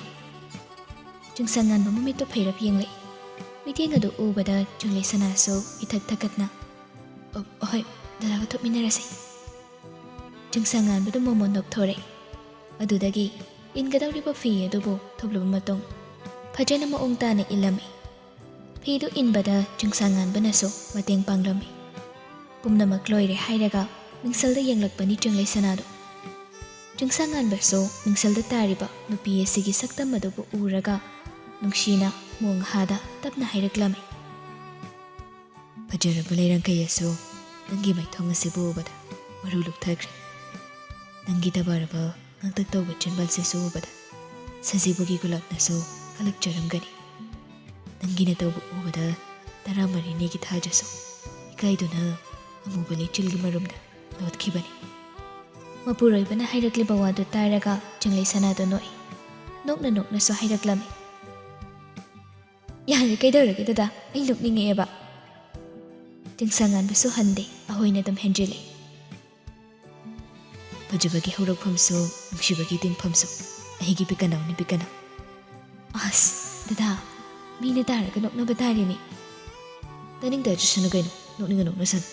ꯆꯤꯡꯁꯥꯡꯉꯥꯟꯕ ꯃꯃꯤꯠꯇꯨ ꯐꯩꯔꯞ ꯌꯦꯡꯂꯛꯏ꯫ ꯃꯤꯠꯌꯦꯡ ꯑꯗꯨ ꯎꯕꯗ ꯆꯤꯡꯂꯩꯁꯅꯥꯁꯨ ꯏꯊꯛ ꯊꯛꯀꯠꯅ, "ꯑ, ꯑꯍꯣꯏ, ꯗꯗꯥꯒ ꯊꯣꯛꯃꯤꯟꯅꯔꯁꯦ꯫" ꯆꯤꯡꯁꯥꯡꯉꯥꯟꯕꯗꯨ ꯃꯣꯃꯣꯟ ꯅꯣꯛꯊꯣꯔꯛꯏ꯫ ꯑꯗꯨꯗꯒꯤ ꯏꯟꯒꯗꯧꯔꯤꯕ ꯐꯤ ꯑꯗꯨꯕꯨ ꯊꯨꯞꯂꯕ ꯃꯇꯨꯡ ꯐꯖꯅ ꯃꯑꯣꯡ ꯇꯥꯅ ꯏꯜꯂꯝꯃꯤ꯫ ꯐꯤꯗꯨ ꯏꯟꯕꯗ ꯆꯤꯡꯁꯥꯡꯉꯥꯟꯕꯅꯁꯨ ꯃꯇꯦꯡ ꯄꯥꯡꯂꯝꯃꯤ꯫ ꯄꯨꯝꯅꯃꯛ ꯂꯣꯏꯔꯦ ꯍꯥꯏꯔꯒ ꯃꯤꯡꯁꯦꯜꯗ ꯌꯦꯡꯂꯛꯄꯅꯤ ꯆꯤꯡꯂꯩꯁꯅꯥꯗꯨ꯫ ꯆꯤꯡꯁꯥꯡꯉꯥꯟꯕꯁꯨ ꯃꯤꯡꯁꯦꯜꯗ ꯇꯥꯔꯤꯕ ꯅꯨꯄꯤ ꯑꯁꯤꯒꯤ ꯁꯛꯇꯝ ꯑꯗꯨꯕꯨ ꯎꯔꯒ ꯅꯨꯡꯁꯤꯅ ꯃꯣꯡ ꯍꯥꯗ ꯇꯞꯅ ꯍꯥꯏꯔꯛꯂꯝꯃꯤ꯫ "ꯐꯖꯔꯕ ꯂꯩꯔꯪ ꯀꯩ ꯑꯁꯨ ꯅꯪꯒꯤ ꯃꯥꯏꯊꯣꯡ ꯑꯁꯤꯕꯨ ꯎꯕꯗ ꯃꯔꯨ ꯂꯨꯞꯊꯈ꯭ꯔꯦ꯫ ꯅꯪꯒꯤ ꯇꯕꯥꯔꯕ ꯉꯥꯡꯇꯛ ꯇꯧꯕ ꯆꯤꯟꯕꯥꯜꯁꯤꯁꯨ ꯎꯕꯗ ꯁꯖꯤꯕꯨꯒꯤ ꯒꯨꯂꯥꯞꯅꯁꯨ ꯀꯜꯂꯛꯆꯔꯝꯒꯅꯤ꯫ ꯅꯪꯒꯤ ꯅꯇꯧꯕꯨ ꯎꯕꯗ ꯇꯔꯥꯃꯔꯤꯅꯤꯒꯤ ꯊꯥꯖꯁꯨ ꯏꯀꯥꯏꯗꯨꯅ ꯑꯃꯨꯕ ꯂꯩꯆꯤꯜꯒꯤ ꯃꯔꯨꯝꯗ ꯂꯣꯠꯈꯤꯕꯅꯤ꯫" ꯃꯄꯨꯔꯣꯏꯕꯅ ꯍꯥꯏꯔꯛꯂꯤꯕ ꯋꯥꯗꯨ ꯇꯥꯔꯒ ꯆꯤꯡꯂꯩ ꯁꯅꯥꯗꯨ ꯅꯣꯛꯏ꯫ ꯅꯣꯛꯅ ꯅꯣꯛꯅꯁꯨ ꯍꯥꯏꯔꯛꯂꯝꯃꯤ꯫ "ꯌꯥꯔꯦ, ꯀꯩꯗꯧꯔꯒꯦ ꯗꯗꯥ? ꯑꯩ ꯅꯣꯛꯅꯤꯡꯉꯛꯑꯦꯕ꯫" ꯆꯤꯡꯁꯥꯡꯉꯥꯟꯕꯁꯨ ꯍꯟꯗꯦ, ꯑꯍꯣꯏꯅ ꯑꯗꯨꯝ ꯍꯦꯟꯖꯤꯜꯂꯤ꯫ "ꯐꯖꯕꯒꯤ ꯍꯧꯔꯛꯐꯝꯁꯨ ꯅꯨꯡꯁꯤꯕꯒꯤ ꯇꯤꯟꯐꯝꯁꯨ ꯑꯩꯒꯤ ꯄꯤꯛꯀꯅꯧꯅꯤ, ꯄꯤꯛꯀꯅꯧ꯫" "ꯑꯁ, ꯗꯗꯥ, ꯃꯤꯅ ꯇꯥꯔꯒ ꯅꯣꯛꯅꯕ ꯇꯥꯔꯦꯅꯦ꯫" "ꯇꯥꯅꯤꯡꯗ ꯆꯠꯁꯅꯨ ꯀꯩꯅꯣ, ꯅꯣꯛꯅꯤꯡꯉ ꯅꯣꯛꯅꯁꯅꯨ꯫"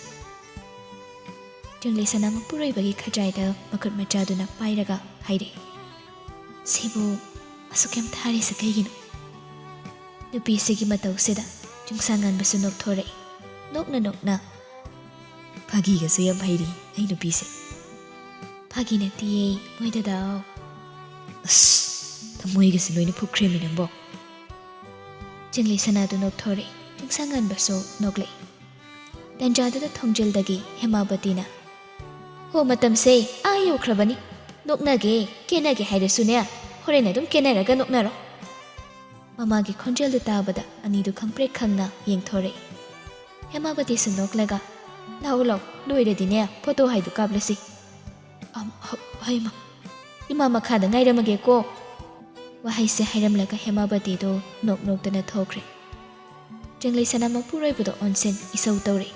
ꯆꯤꯡꯂꯩ ꯁꯅꯥ ꯃꯄꯨꯔꯣꯏꯕꯒꯤ ꯈꯖꯥꯏꯗ ꯃꯈꯨꯠ ꯃꯆꯥꯗꯨꯅ ꯄꯥꯏꯔꯒ ꯍꯥꯏꯔꯛꯏ, "ꯁꯤꯕꯨ ꯑꯁꯨꯛ ꯌꯥꯝ ꯊꯥꯔꯤꯁꯦ ꯀꯩꯒꯤꯅꯣ?" ꯅꯨꯄꯤꯁꯤꯒꯤ ꯃꯇꯧꯁꯤꯗ ꯆꯤꯡꯁꯥꯡꯉꯥꯟꯕꯁꯨ ꯅꯣꯛꯊꯣꯔꯛꯏ꯫ ꯅꯣꯛꯅ ꯅꯣꯛꯅ, "ꯐꯥꯒꯤꯒꯁꯨ ꯌꯥꯝ ꯍꯩꯔꯤ ꯑꯩ ꯅꯨꯄꯤꯁꯦ꯫" "ꯐꯥꯒꯤ ꯅꯠꯇꯤꯌꯦ, ꯃꯣꯏ ꯗꯗꯥꯎ꯫" "ꯑꯁ, ꯊꯃꯣꯏꯒꯁꯦ ꯂꯣꯏꯅ ꯐꯨꯛꯈ꯭ꯔꯦꯃꯤ ꯅꯪꯕꯣ꯫" ꯆꯤꯡꯂꯩ ꯁꯅꯥꯗꯨ ꯅꯣꯛꯊꯣꯔꯛꯏ꯫ ꯆꯤꯡꯁꯥꯡꯉꯥꯟꯕꯁꯨ ꯅꯣꯛꯂꯛꯏ꯫ ꯇꯟꯖꯥꯗꯨꯗ ꯊꯣꯡꯖꯤꯜꯗꯒꯤ ꯍꯦꯃꯥꯕꯇꯤꯅ, "ꯍꯣ, ꯃꯇꯝꯁꯦ ꯑꯥ ꯌꯧꯈ꯭ꯔꯕꯅꯤ꯫ ꯅꯣꯛꯅꯒꯦ, ꯀꯦꯅꯒꯦ ꯍꯥꯏꯔꯁꯨꯅꯦ, ꯍꯣꯔꯦꯟ ꯑꯗꯨꯝ ꯀꯦꯅꯔꯒ ꯅꯣꯛꯅꯔꯣ꯫" ꯃꯃꯥꯒꯤ ꯈꯣꯟꯖꯦꯜꯗꯨ ꯇꯥꯕꯗ ꯑꯅꯤꯗꯨ ꯈꯪꯄ꯭ꯔꯦꯛ ꯈꯪꯅ ꯌꯦꯡꯊꯣꯔꯛꯏ꯫ ꯍꯦꯃꯥꯕꯇꯤꯁꯨ ꯅꯣꯛꯂꯒ, "ꯂꯥꯛꯑꯣ, ꯂꯥꯛꯑꯣ, ꯂꯣꯏꯔꯗꯤꯅꯦ ꯐꯣꯇꯣ ꯍꯥꯏꯗꯨ ꯀꯥꯞꯂꯁꯤ꯫" ꯑꯝ, ꯍ-, ꯍꯩꯃ, ꯏꯃꯥ ꯃꯈꯥꯗ ꯉꯥꯏꯔꯝꯃꯒꯦꯀꯣ꯫ ꯋꯥꯍꯩꯁꯦ ꯍꯥꯏꯔꯝꯂꯒ ꯍꯦꯃꯥꯕꯇꯤꯗꯨ ꯅꯣꯛ ꯅꯣꯛꯇꯅ ꯊꯣꯛꯈ꯭ꯔꯦ꯫ ꯆꯤꯡꯂꯩ ꯁꯅꯥ ꯃꯄꯨꯔꯣꯏꯕꯗꯣ ꯑꯣꯟꯁꯤꯟ ꯏꯁꯧ ꯇꯧꯔꯛꯏ꯫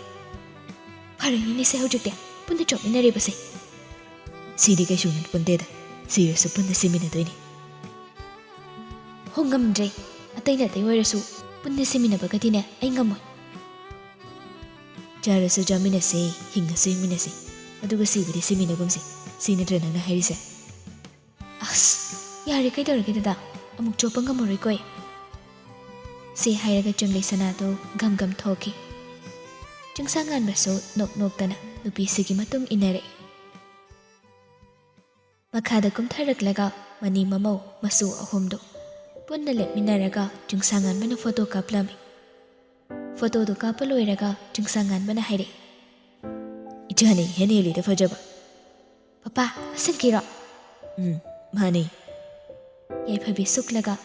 "ꯐꯔꯦꯅꯦ ꯁꯦ, ꯍꯧꯖꯤꯛꯇꯤ ꯄꯨꯟꯅ ꯆꯣꯞꯃꯤꯟꯅꯔꯤꯕꯁꯦ꯫" "ꯁꯤꯗꯤ ꯀꯩꯁꯨ ꯅꯠꯄꯣꯟꯇꯦꯗ, ꯁꯤꯔꯁꯨ ꯄꯨꯟꯅ ꯁꯤꯃꯤꯟꯅꯗꯣꯏꯅꯤ꯫" "ꯍꯣ, ꯉꯝꯗ꯭ꯔꯦ, ꯑꯇꯩ ꯅꯥꯇꯩ ꯑꯣꯏꯔꯁꯨ ꯄꯨꯟꯅ ꯁꯤꯃꯤꯟꯅꯕꯒꯗꯤꯅꯦ ꯑꯩ ꯉꯝꯃꯣꯏ꯫" "ꯆꯥꯔꯁꯨ ꯆꯥꯃꯤꯟꯅꯁꯦ, ꯍꯤꯡꯉꯁꯨ ꯍꯤꯡꯃꯤꯟꯅꯁꯦ, ꯑꯗꯨꯒ ꯁꯤꯕꯗꯤ ꯁꯤꯃꯤꯟꯅꯒꯨꯝꯁꯦ, ꯁꯤ ꯅꯠꯇ꯭ꯔ ꯅꯪꯅ ꯍꯥꯏꯔꯤꯁꯦ?" "ꯑꯁ, ꯌꯥꯔꯦ, ꯀꯩꯗꯧꯔꯒꯦ ꯗꯗꯥ? ꯑꯃꯨꯛ ꯆꯣꯞꯄ ꯉꯝꯃꯔꯣꯏꯀꯣ ꯑꯩ꯫" ꯁꯤ ꯍꯥꯏꯔꯒ ꯆꯤꯡꯂꯩ ꯁꯅꯥꯗꯣ ꯒꯝ ꯒꯝ ꯊꯣꯛꯈꯤ꯫ ꯆꯤꯡꯁꯥꯡꯉꯥꯟꯕꯁꯨ ꯅꯣꯛ ꯅꯣꯛꯇꯅ ꯅꯨꯄꯤꯁꯤꯒꯤ ꯃꯇꯨꯡ ꯏꯟꯅꯔꯛꯏ꯫ ꯃꯈꯥꯗ ꯀꯨꯝꯊꯔꯛꯂꯒ ꯃꯅꯤ ꯃꯃꯧ ꯃꯆꯨ ꯑꯍꯨꯝꯗꯨ ꯄꯨꯟꯅ ꯂꯦꯞꯃꯤꯟꯅꯔꯒ ꯆꯤꯡꯁꯥꯡꯉꯥꯟꯕꯅ ꯐꯣꯇꯣ ꯀꯥꯞꯂꯝꯃꯤ꯫ ꯐꯣꯇꯣꯗꯨ ꯀꯥꯞꯄ ꯂꯣꯏꯔꯒ ꯆꯤꯡꯁꯥꯡꯉꯥꯟꯕꯅ ꯍꯥꯏꯔꯛꯏ, "ꯏꯆꯥꯅ ꯏꯍꯦꯟ ꯍꯦꯜꯂꯤꯗ ꯐꯖꯕ꯫" "ꯄꯄꯥ, ꯑꯁꯦꯡꯀꯤꯔꯣ?" "ꯎꯝ, ꯃꯥꯅꯦ꯫" ꯌꯥꯏꯐꯕꯤ ꯁꯨꯛꯂꯒ,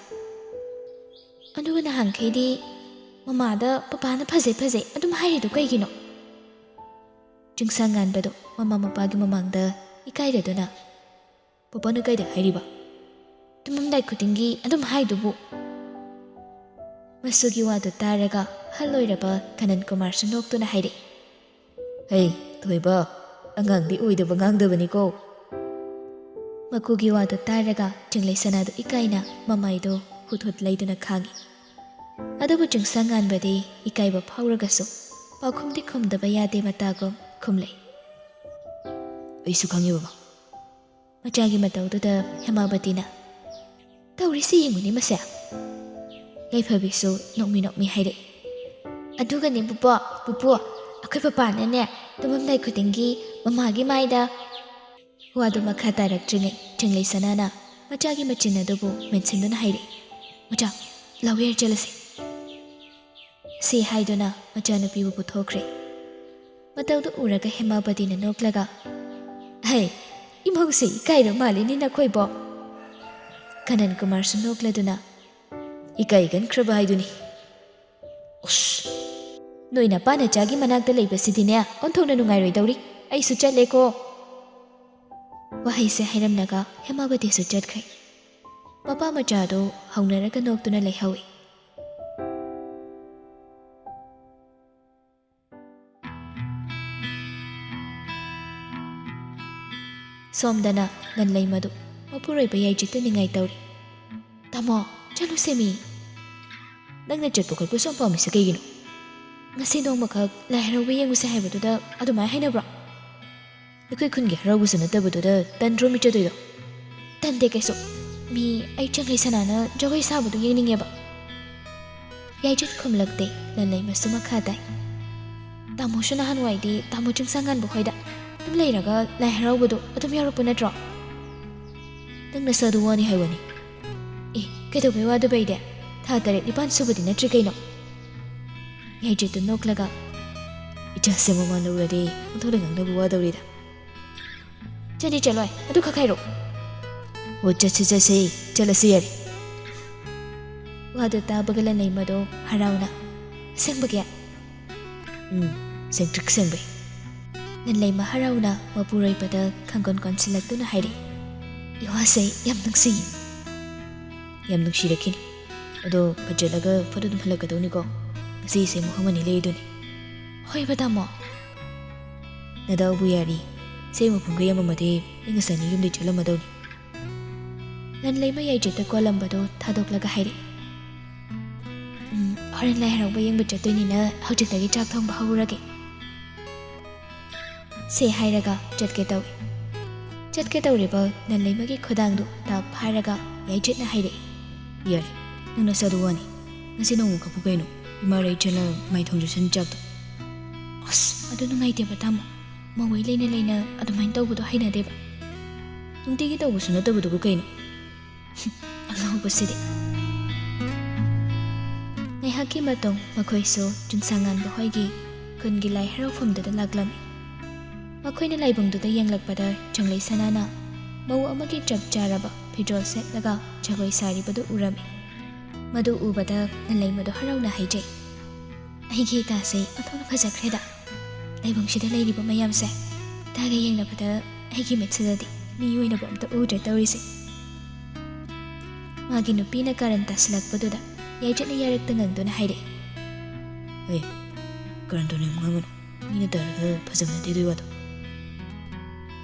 "ꯑꯗꯨꯒ ꯅꯍꯥꯟꯈꯩꯗꯤ ꯃꯃꯥꯗ ꯄꯄꯥꯅ ꯐꯖꯩ ꯐꯖꯩ ꯑꯗꯨꯝ ꯍꯥꯏꯔꯤꯗꯣ ꯀꯩꯒꯤꯅꯣ?" ꯆꯤꯡꯁꯥꯡꯉꯥꯟꯕꯗꯣ ꯃꯃꯥ ꯃꯄꯥꯒꯤ ꯃꯃꯥꯡꯗ ꯏꯀꯥꯏꯔꯗꯨꯅ, "ꯄꯄꯥꯅ ꯀꯥꯏꯗ ꯍꯥꯏꯔꯤꯕ? ꯇꯨꯝꯃꯝꯗꯥꯏ ꯈꯨꯗꯤꯡꯒꯤ ꯑꯗꯨꯝ ꯍꯥꯏꯗꯨꯕꯨ?" ꯃꯆꯨꯒꯤ ꯋꯥꯗꯨ ꯇꯥꯔꯒ ꯑꯍꯜ ꯑꯣꯏꯔꯕ ꯀꯅꯟ ꯀꯨꯃꯥꯔꯁꯨ ꯅꯣꯛꯇꯨꯅ ꯍꯥꯏꯔꯛꯏ, "ꯍꯩ, ꯊꯣꯏꯕ, ꯑꯉꯥꯡꯗꯤ ꯑꯣꯏꯗꯕ ꯉꯥꯡꯗꯕꯅꯤꯀꯣ꯫" ꯃꯀꯨꯒꯤ ꯋꯥꯗꯨ ꯇꯥꯔꯒ ꯆꯤꯡꯂꯩ ꯁꯅꯥꯗꯨ ꯏꯀꯥꯏꯅ ꯃꯃꯥꯏꯗꯨ ꯍꯨꯠ ꯍꯨꯠ ꯂꯩꯗꯨꯅ ꯈꯥꯡꯉꯤ꯫ ꯑꯗꯨꯕꯨ ꯆꯤꯡꯁꯥꯡꯉꯥꯟꯕꯗꯤ ꯏꯀꯥꯏꯕ ꯐꯥꯎꯔꯒꯁꯨ ꯄꯥꯎꯈꯨꯝꯗꯤ ꯈꯨꯝꯗꯕ ꯌꯥꯗꯦ ꯃꯇꯥꯒꯨꯝ ꯈꯨꯝꯂꯛꯏ, "ꯑꯩꯁꯨ ꯈꯪꯉꯤ ꯕꯕꯥ꯫" ꯃꯆꯥꯒꯤ ꯃꯇꯧꯗꯨꯗ ꯍꯦꯃꯥꯕꯇꯤꯅ, "ꯇꯧꯔꯤꯁꯤ ꯌꯦꯡꯉꯨꯅꯦ ꯃꯁꯦ꯫ ꯌꯥꯏꯐꯕꯤꯁꯨ ꯅꯣꯛꯃꯤ ꯅꯣꯛꯃꯤ ꯍꯥꯏꯔꯛꯏ꯫ "ꯑꯗꯨꯒꯅꯦ ꯄꯨꯄꯨ, ꯄꯨꯄꯨ, ꯑꯩꯈꯣꯏ ꯄꯄꯥꯅꯅꯦ ꯇꯨꯝꯃꯝꯗꯥꯏ ꯈꯨꯗꯤꯡꯒꯤ ꯃꯃꯥꯒꯤ ꯃꯥꯏꯗ" ꯋꯥꯗꯨ ꯃꯈꯥ ꯇꯥꯔꯛꯇ꯭ꯔꯤꯉꯩ ꯆꯤꯡꯂꯩ ꯁꯅꯥꯅ ꯃꯆꯥꯒꯤ ꯃꯆꯤꯟ ꯑꯗꯨꯕꯨ ꯃꯦꯟꯁꯤꯟꯗꯨꯅ ꯍꯥꯏꯔꯛꯏ, "ꯃꯆꯥ, ꯂꯥꯎ ꯌꯥꯏ ꯆꯠꯂꯁꯤ"꯫ ꯁꯤ ꯍꯥꯏꯗꯨꯅ ꯃꯆꯥꯅꯨꯄꯤꯕꯨ ꯄꯨꯊꯣꯛꯈ꯭ꯔꯦ꯫ ꯃꯇꯧꯗꯨ ꯎꯔꯒ ꯍꯦꯃꯥꯕꯗꯤꯅ ꯅꯣꯛꯂꯒ, "ꯍꯩ, ꯏꯃꯧꯁꯦ ꯏꯀꯥꯏꯔ ꯃꯥꯜꯂꯤꯅꯦ ꯅꯈꯣꯏꯕꯣ"꯫ ꯀꯅꯟ ꯀꯨꯃꯥꯔꯁꯨ ꯅꯣꯛꯂꯗꯨꯅ, "ꯏꯀꯥꯏꯒꯟꯈ꯭ꯔꯕ ꯍꯥꯏꯗꯨꯅꯤ"꯫ "ꯎꯁ! ꯅꯣꯏ ꯅꯄꯥ ꯅꯆꯥꯒꯤ ꯃꯅꯥꯛꯇ ꯂꯩꯕꯁꯤꯗꯤꯅꯦ ꯑꯣꯟꯊꯣꯛꯅ ꯅꯨꯡꯉꯥꯏꯔꯣꯏꯗꯧꯔꯤ꯫ ꯑꯩꯁꯨ ꯆꯠꯂꯦꯀꯣ"꯫ ꯋꯥꯍꯩꯁꯦ ꯍꯥꯏꯔꯝꯂꯒ ꯍꯦꯃꯥꯕꯗꯤꯁꯨ ꯆꯠꯈ꯭ꯔꯦ꯫ ꯃꯄꯥ ꯃꯆꯥꯗꯨ ꯍꯧꯅꯔꯒ ꯅꯣꯛꯇꯨꯅ ꯂꯩꯍꯧꯏ꯫ ꯁꯣꯝꯗꯅ ꯂꯟꯂꯩꯃꯗꯨ ꯃꯄꯨꯔꯣꯏꯕ ꯌꯥꯏꯖꯤꯠꯇ ꯅꯤꯡꯉꯥꯏ ꯇꯧꯔꯤ꯫ "ꯇꯥꯃꯣ, ꯆꯠꯂꯨꯁꯦꯃꯤ꯫ ꯅꯪꯅ ꯆꯠꯄ ꯈꯣꯠꯄ ꯁꯨꯝ ꯄꯥꯝꯃꯤꯁꯦ ꯀꯩꯒꯤꯅꯣ? ꯉꯁꯤ ꯅꯣꯡꯃꯈꯛ ꯂꯥꯏ ꯍꯔꯥꯎꯕ ꯌꯦꯡꯉꯨꯁꯦ ꯍꯥꯏꯕꯗꯨꯗ ꯑꯗꯨꯃꯥꯏꯅ ꯍꯥꯏꯅꯕ꯭ꯔꯣ? ꯑꯩꯈꯣꯏ ꯈꯨꯟꯒꯤ ꯍꯔꯥꯎꯕꯁꯨ ꯅꯠꯇꯕꯗꯨꯗ ꯇꯟꯗ꯭ꯔꯣ ꯃꯤ ꯆꯠꯇꯣꯏꯗꯣ?" "ꯇꯟꯗꯦ ꯀꯩꯁꯨ꯫ ꯃꯤ ꯑꯩ ꯆꯪꯂꯩ ꯁꯅꯥꯅ ꯖꯒꯣꯏ ꯁꯥꯕꯗꯨ ꯌꯦꯡꯅꯤꯡꯉꯦꯕ"꯫ ꯌꯥꯏꯖꯤꯠ ꯈꯨꯝꯂꯛꯇꯦ꯫ ꯂꯟꯂꯩꯃꯁꯨ ꯃꯈꯥ ꯇꯥꯏ꯫ "ꯇꯥꯃꯣꯁꯨ ꯅꯍꯥꯟꯋꯥꯏꯗꯤ ꯇꯥꯃꯣ ꯆꯤꯡꯁꯥꯡꯉꯥꯟꯕ ꯍꯣꯏꯗ ꯑꯗꯨꯝ ꯂꯩꯔꯒ ꯂꯥꯏ ꯍꯔꯥꯎꯕꯗꯣ ꯑꯗꯨꯝ ꯌꯥꯎꯔꯛꯄ ꯅꯠꯇ꯭ꯔꯣ? ꯅꯪ ꯅꯁꯥꯗꯨ ꯋꯥꯅꯤ ꯍꯥꯏꯕꯅꯤ"꯫ "ꯑꯦ, ꯀꯩꯗꯧꯕꯩ ꯋꯥꯗꯕ ꯑꯩꯗꯤ? ꯊꯥ ꯇꯔꯦꯠ ꯅꯤꯄꯥꯟ ꯁꯨꯕꯗꯤ ꯅꯠꯇ꯭ꯔꯤ ꯀꯩꯅꯣ"꯫ ꯌꯥꯏꯖꯤꯠꯇꯨ ꯅꯣꯛꯂꯒ, "ꯏꯆꯥꯁꯦ ꯃꯃꯥ ꯂꯧꯔꯗꯤ ꯑꯣꯟꯊꯣꯛꯅ ꯉꯥꯡꯅꯕ ꯋꯥꯗꯧꯔꯤꯗ"꯫ "ꯆꯠꯂꯤ ꯆꯠꯂꯣꯏ ꯑꯗꯨ ꯈꯛ ꯍꯥꯏꯔꯛꯑꯣ"꯫ "ꯑꯣ, ꯆꯠꯁꯤ ꯆꯠꯁꯤ, ꯆꯠꯂꯁꯤ ꯌꯥꯔꯦ"꯫ ꯋꯥꯗꯨ ꯇꯥꯕꯒ ꯂꯟꯂꯩꯃꯗꯣ ꯍꯔꯥꯎꯅ, "ꯑꯁꯦꯡꯕꯒꯤ?" "ꯎꯝ, ꯁꯦꯡꯇ꯭ꯔꯤꯛ ꯁꯦꯡꯕꯩ"꯫ ꯂꯟꯂꯩꯃ ꯍꯔꯥꯎꯅ ꯃꯄꯨꯔꯣꯏꯕꯗ ꯈꯪꯒꯣꯟ ꯀꯣꯟꯁꯤꯜꯂꯛꯇꯨꯅ ꯍꯥꯏꯔꯛꯏ, "ꯏꯋꯥꯁꯦ ꯌꯥꯝ ꯅꯨꯡꯁꯤꯌꯦ"꯫ "ꯌꯥꯝ ꯅꯨꯡꯁꯤꯔꯛꯈꯤꯅꯤ꯫ ꯑꯗꯣ ꯐꯖꯜꯂꯒ ꯐꯠ ꯑꯗꯨꯝ ꯍꯜꯂꯛꯀꯗꯧꯅꯤꯀꯣ꯫ ꯉꯁꯤꯁꯦ ꯃꯐꯝ ꯑꯅꯤ ꯂꯩꯗꯨꯅꯤ"꯫ "ꯍꯣꯏꯕ ꯇꯥꯃꯣ"꯫ "ꯅꯗꯥꯎꯕꯨ ꯌꯥꯔꯤ꯫ ꯁꯦ ꯃꯐꯝꯒ ꯌꯥꯝꯃꯝꯃꯗꯤ ꯑꯩ ꯉꯁꯥꯏꯅ ꯌꯨꯝꯗꯩ ꯆꯠꯂꯝꯃꯗꯧꯅꯤ"꯫ ꯂꯟꯂꯩꯃ ꯌꯥꯏꯖꯤꯠꯇ ꯀꯣꯜꯂꯝꯕꯗꯨ ꯊꯥꯗꯣꯛꯂꯒ ꯍꯥꯏꯔꯛꯏ, "ꯎꯝ, ꯍꯣꯔꯦꯟ ꯂꯥꯏ ꯍꯔꯥꯎꯕ ꯌꯦꯡꯕ ꯆꯠꯇꯣꯏꯅꯤꯅ ꯍꯧꯖꯤꯛꯇꯒꯤ ꯆꯥꯛ ꯊꯣꯡꯕ ꯍꯧꯔꯨꯔꯒꯦ"꯫ ꯁꯦ ꯍꯥꯏꯔꯒ ꯆꯠꯀꯦ ꯇꯧꯏ꯫ ꯆꯠꯀꯦ ꯇꯧꯔꯤꯕ ꯂꯟꯂꯩꯃꯒꯤ ꯈꯨꯗꯥꯡꯗꯨ ꯇꯞ ꯍꯥꯏꯔꯒ ꯌꯥꯏꯖꯤꯠꯅ ꯍꯥꯏꯔꯛꯏ, "ꯌꯥꯔꯦ, ꯅꯪ ꯅꯁꯥꯗꯨ ꯋꯥꯅꯤ꯫ ꯉꯁꯤ ꯅꯣꯡꯃꯈꯛꯄꯨ ꯀꯩꯅꯣ, ꯏꯃꯥ ꯔꯩꯆꯦꯜꯅ ꯃꯥꯏꯊꯣꯡꯗ ꯁꯟ ꯆꯥꯛꯇꯣ꯫ ꯑꯁ, ꯑꯗꯨ ꯅꯨꯡꯉꯥꯏꯇꯦꯕ ꯇꯥꯃꯣ꯫ ꯃꯧꯋꯩ ꯂꯩꯅ ꯂꯩꯅ ꯑꯗꯨꯃꯥꯏꯅ ꯇꯧꯕꯗꯣ ꯍꯩꯅꯗꯦꯕ꯫ ꯅꯨꯡꯇꯤꯒꯤ ꯇꯧꯕꯁꯨ ꯅꯠꯇꯕꯗꯨꯕꯨ ꯀꯩꯅꯣ꯫ ꯑꯉꯥꯎꯕꯁꯤꯗꯤ꯫ ꯉꯥꯏꯍꯥꯛꯀꯤ ꯃꯇꯨꯡ ꯃꯈꯣꯏꯁꯨ ꯆꯤꯡꯁꯥꯡꯉꯥꯟꯕ ꯍꯣꯏꯒꯤ ꯈꯨꯟꯒꯤ ꯂꯥꯏ ꯍꯔꯥꯎꯐꯝꯗꯨꯗ ꯂꯥꯛꯂꯝꯃꯤ꯫ ꯃꯈꯣꯏꯅ ꯂꯥꯏꯕꯨꯡꯗꯨꯗ ꯌꯦꯡꯂꯛꯄꯗ ꯆꯪꯂꯩ ꯁꯅꯥꯅ ꯃꯧ ꯑꯃꯒꯤ ꯆꯞ ꯆꯥꯔꯕ ꯐꯤꯖꯣꯜ ꯁꯦꯠꯂꯒ ꯖꯒꯣꯏ ꯁꯥꯔꯤꯕꯗꯨ ꯎꯔꯝꯃꯤ꯫ ꯃꯗꯨ ꯎꯕꯗ ꯅꯜꯂꯩꯃꯗꯣ ꯍꯔꯥꯎꯅ ꯍꯥꯏꯖꯩ, "ꯑꯩꯒꯤ ꯏꯇꯥꯁꯦ ꯑꯣꯟꯊꯣꯛꯅ ꯐꯖꯈ꯭ꯔꯦꯗ꯫ ꯂꯥꯏꯕꯨꯡꯁꯤꯗ ꯂꯩꯔꯤꯕ ꯃꯌꯥꯝꯁꯦ ꯏꯇꯥꯒ ꯌꯦꯡꯅꯕꯗ ꯑꯩꯒꯤ ꯃꯤꯠꯁꯤꯗꯗꯤ ꯃꯤꯑꯣꯏꯅꯕ ꯑꯝꯇ ꯎꯗ꯭ꯔꯦ ꯇꯧꯔꯤꯁꯦ꯫" ꯃꯥꯒꯤ ꯅꯨꯄꯤꯅ ꯀꯥꯔꯟ ꯇꯥꯁꯤꯜꯂꯛꯄꯗꯨꯗ ꯌꯥꯏꯆꯠꯅ ꯌꯥꯔꯛꯇ ꯉꯪꯗꯨꯅ ꯍꯥꯏꯔꯛꯏ, "ꯑꯦ, ꯀꯥꯔꯟ ꯇꯨꯔꯟ ꯌꯥꯝ ꯉꯥꯡꯒꯅꯨ꯫ ꯃꯤꯅ ꯇꯥꯔꯒ ꯐꯖꯕ ꯅꯠꯇꯦ ꯑꯗꯨꯒꯤ ꯋꯥꯗꯣ꯫"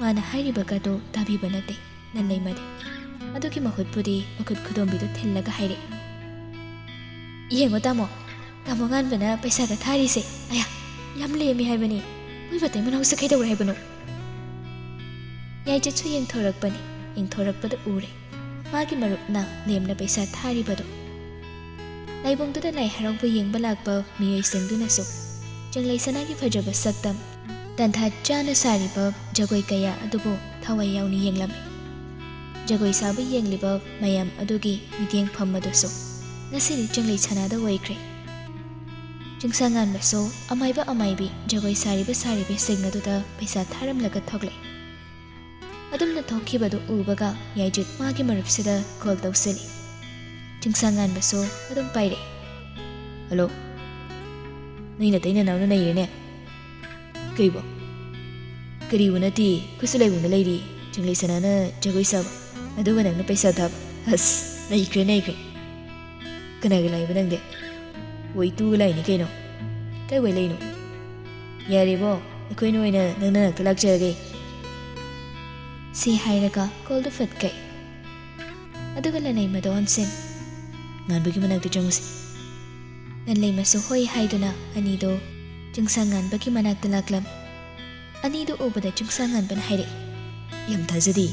ꯃꯥꯅ ꯍꯥꯏꯔꯤꯕꯒꯗꯣ ꯇꯥꯕꯤꯕ ꯅꯠꯇꯦ ꯅꯜꯂꯩꯃꯗꯤ꯫ ꯑꯗꯨꯒꯤ ꯃꯍꯨꯠꯄꯨꯗꯤ ꯃꯈꯨꯠ ꯈꯨꯗꯣꯝꯕꯤꯗꯨ ꯊꯤꯜꯂꯒ ꯍꯥꯏꯔꯛꯏ, "ꯌꯦꯡꯉꯣ ꯇꯥꯃꯣ, ꯇꯥꯃꯣ ꯉꯥꯟꯕꯅ ꯄꯩꯁꯥꯗ ꯊꯥꯔꯤꯁꯦ꯫ ꯑꯌꯥ, ꯌꯥꯝ ꯂꯦꯝꯃꯤ ꯍꯥꯏꯕꯅꯤ꯫ ꯃꯣꯏ ꯃꯇꯩ ꯃꯅꯥꯎꯁꯦ ꯀꯩꯗꯧꯔꯦ ꯍꯥꯏꯕꯅꯣ?" ꯌꯥꯏꯆꯠꯁꯨ ꯌꯦꯡꯊꯣꯔꯛꯄꯅꯤ꯫ ꯌꯦꯡꯊꯣꯔꯛꯄꯗ ꯎꯔꯦ ꯃꯥꯒꯤ ꯃꯔꯨꯞꯅ ꯂꯦꯝꯅ ꯄꯩꯁꯥ ꯊꯥꯔꯤꯕꯗꯣ꯫ ꯂꯥꯏꯕꯨꯡꯗꯨꯗ ꯂꯥꯏ ꯍꯔꯥꯎꯕ ꯌꯦꯡꯕ ꯂꯥꯛꯄ ꯃꯤꯑꯣꯏꯁꯤꯡꯗꯨꯅꯁꯨ ꯆꯪꯂꯩ ꯁꯅꯥꯒꯤ ꯐꯖꯕ ꯁꯛꯇꯝ, ꯇꯟꯊꯥ ꯆꯥꯅ ꯁꯥꯔꯤꯕ ꯖꯒꯣꯏ ꯀꯌꯥ ꯑꯗꯨꯕꯨ ꯊꯋꯥꯏ ꯌꯥꯎꯅ ꯌꯦꯡꯂꯝꯃꯤ꯫ ꯖꯒꯣꯏ ꯁꯥꯕ ꯌꯦꯡꯂꯤꯕ ꯃꯌꯥꯝ ꯑꯗꯨꯒꯤ ꯃꯤꯠꯌꯦꯡꯐꯝ ꯑꯗꯨꯁꯨ ꯉꯁꯤꯗꯤ ꯆꯪꯂꯩ ꯁꯅꯥꯗ ꯑꯣꯏꯈ꯭ꯔꯦ꯫ ꯆꯤꯡꯁꯥꯡꯉꯥꯟꯕꯁꯨ ꯑꯃꯥꯏꯕ ꯑꯃꯥꯏꯕꯤ ꯖꯒꯣꯏ ꯁꯥꯔꯤꯕ ꯁꯥꯔꯤꯕꯤꯁꯤꯡ ꯑꯗꯨꯗ ꯄꯩꯁꯥ ꯊꯥꯔꯝꯂꯒ ꯊꯣꯛꯂꯛꯏ꯫ ꯑꯗꯨꯝꯅ ꯊꯣꯛꯈꯤꯕꯗꯨ ꯎꯕꯒ ꯌꯥꯏꯖꯤꯠ ꯃꯥꯒꯤ ꯃꯔꯨꯞꯁꯤꯗ ꯀꯣꯜ ꯇꯧꯁꯤꯜꯂꯤ꯫ ꯆꯤꯡꯁꯥꯡꯉꯥꯟꯕꯁꯨ ꯑꯗꯨꯝ ꯄꯥꯏꯔꯛꯏ꯫ "ꯍꯜꯂꯣ, ꯅꯣꯏ ꯅꯇꯩ ꯅꯅꯥꯎꯅ ꯅꯩꯔꯦꯅꯦ꯫ ꯀꯩꯕꯣ?" "ꯀꯔꯤꯕꯨ ꯅꯠꯇꯦ, ꯑꯩꯈꯣꯏꯁꯨ ꯂꯥꯏꯕꯨꯡꯗ ꯂꯩꯔꯤ꯫ ꯆꯤꯡꯂꯩ ꯁꯅꯥꯅ ꯖꯒꯣꯏ ꯁꯥꯕ, ꯑꯗꯨꯒ ꯅꯪꯅ ꯄꯩꯁꯥ ꯊꯥꯕ꯫ ꯑꯁ, ꯅꯩꯈ꯭ꯔꯦ, ꯅꯩꯈ꯭ꯔꯦ꯫ ꯀꯅꯥꯒ ꯂꯥꯛꯏꯕ ꯅꯪꯗꯤ?" "ꯍꯣꯏ, ꯏꯇꯨꯒ ꯂꯥꯛꯏꯅꯤ ꯀꯩꯅꯣ꯫ ꯀꯥꯏꯋꯥꯏ ꯂꯩꯅꯣ?" "ꯌꯥꯔꯦꯕꯣ, ꯑꯩꯈꯣꯏꯅ ꯑꯣꯏꯅ ꯅꯪ ꯅꯅꯥꯛꯇ ꯂꯥꯛꯆꯔꯒꯦ꯫" ꯁꯤ ꯍꯥꯏꯔꯒ ꯀꯣꯜꯗꯨ ꯐꯠ ꯀꯛꯏ꯫ ꯑꯗꯨꯒ ꯂꯟꯂꯩꯃꯗꯣ ꯑꯣꯟꯁꯤꯟ, "ꯉꯥꯟꯕꯒꯤ ꯃꯅꯥꯛꯇ ꯆꯪꯉꯨꯁꯤ꯫" ꯂꯟꯂꯩꯃꯁꯨ ꯍꯣꯏ ꯍꯥꯏꯗꯨꯅ ꯑꯅꯤꯗꯣ ꯆꯤꯡꯁꯥꯡ ꯉꯥꯟꯕꯒꯤ ꯃꯅꯥꯛꯇ ꯂꯥꯛꯂꯝꯃꯤ꯫ ꯑꯅꯤꯗꯨ ꯎꯕꯗ ꯆꯤꯡꯁꯥꯡ ꯉꯥꯟꯕꯅ ꯍꯥꯏꯔꯛꯏ, "ꯌꯥꯝ ꯊꯥꯖꯗꯦ꯫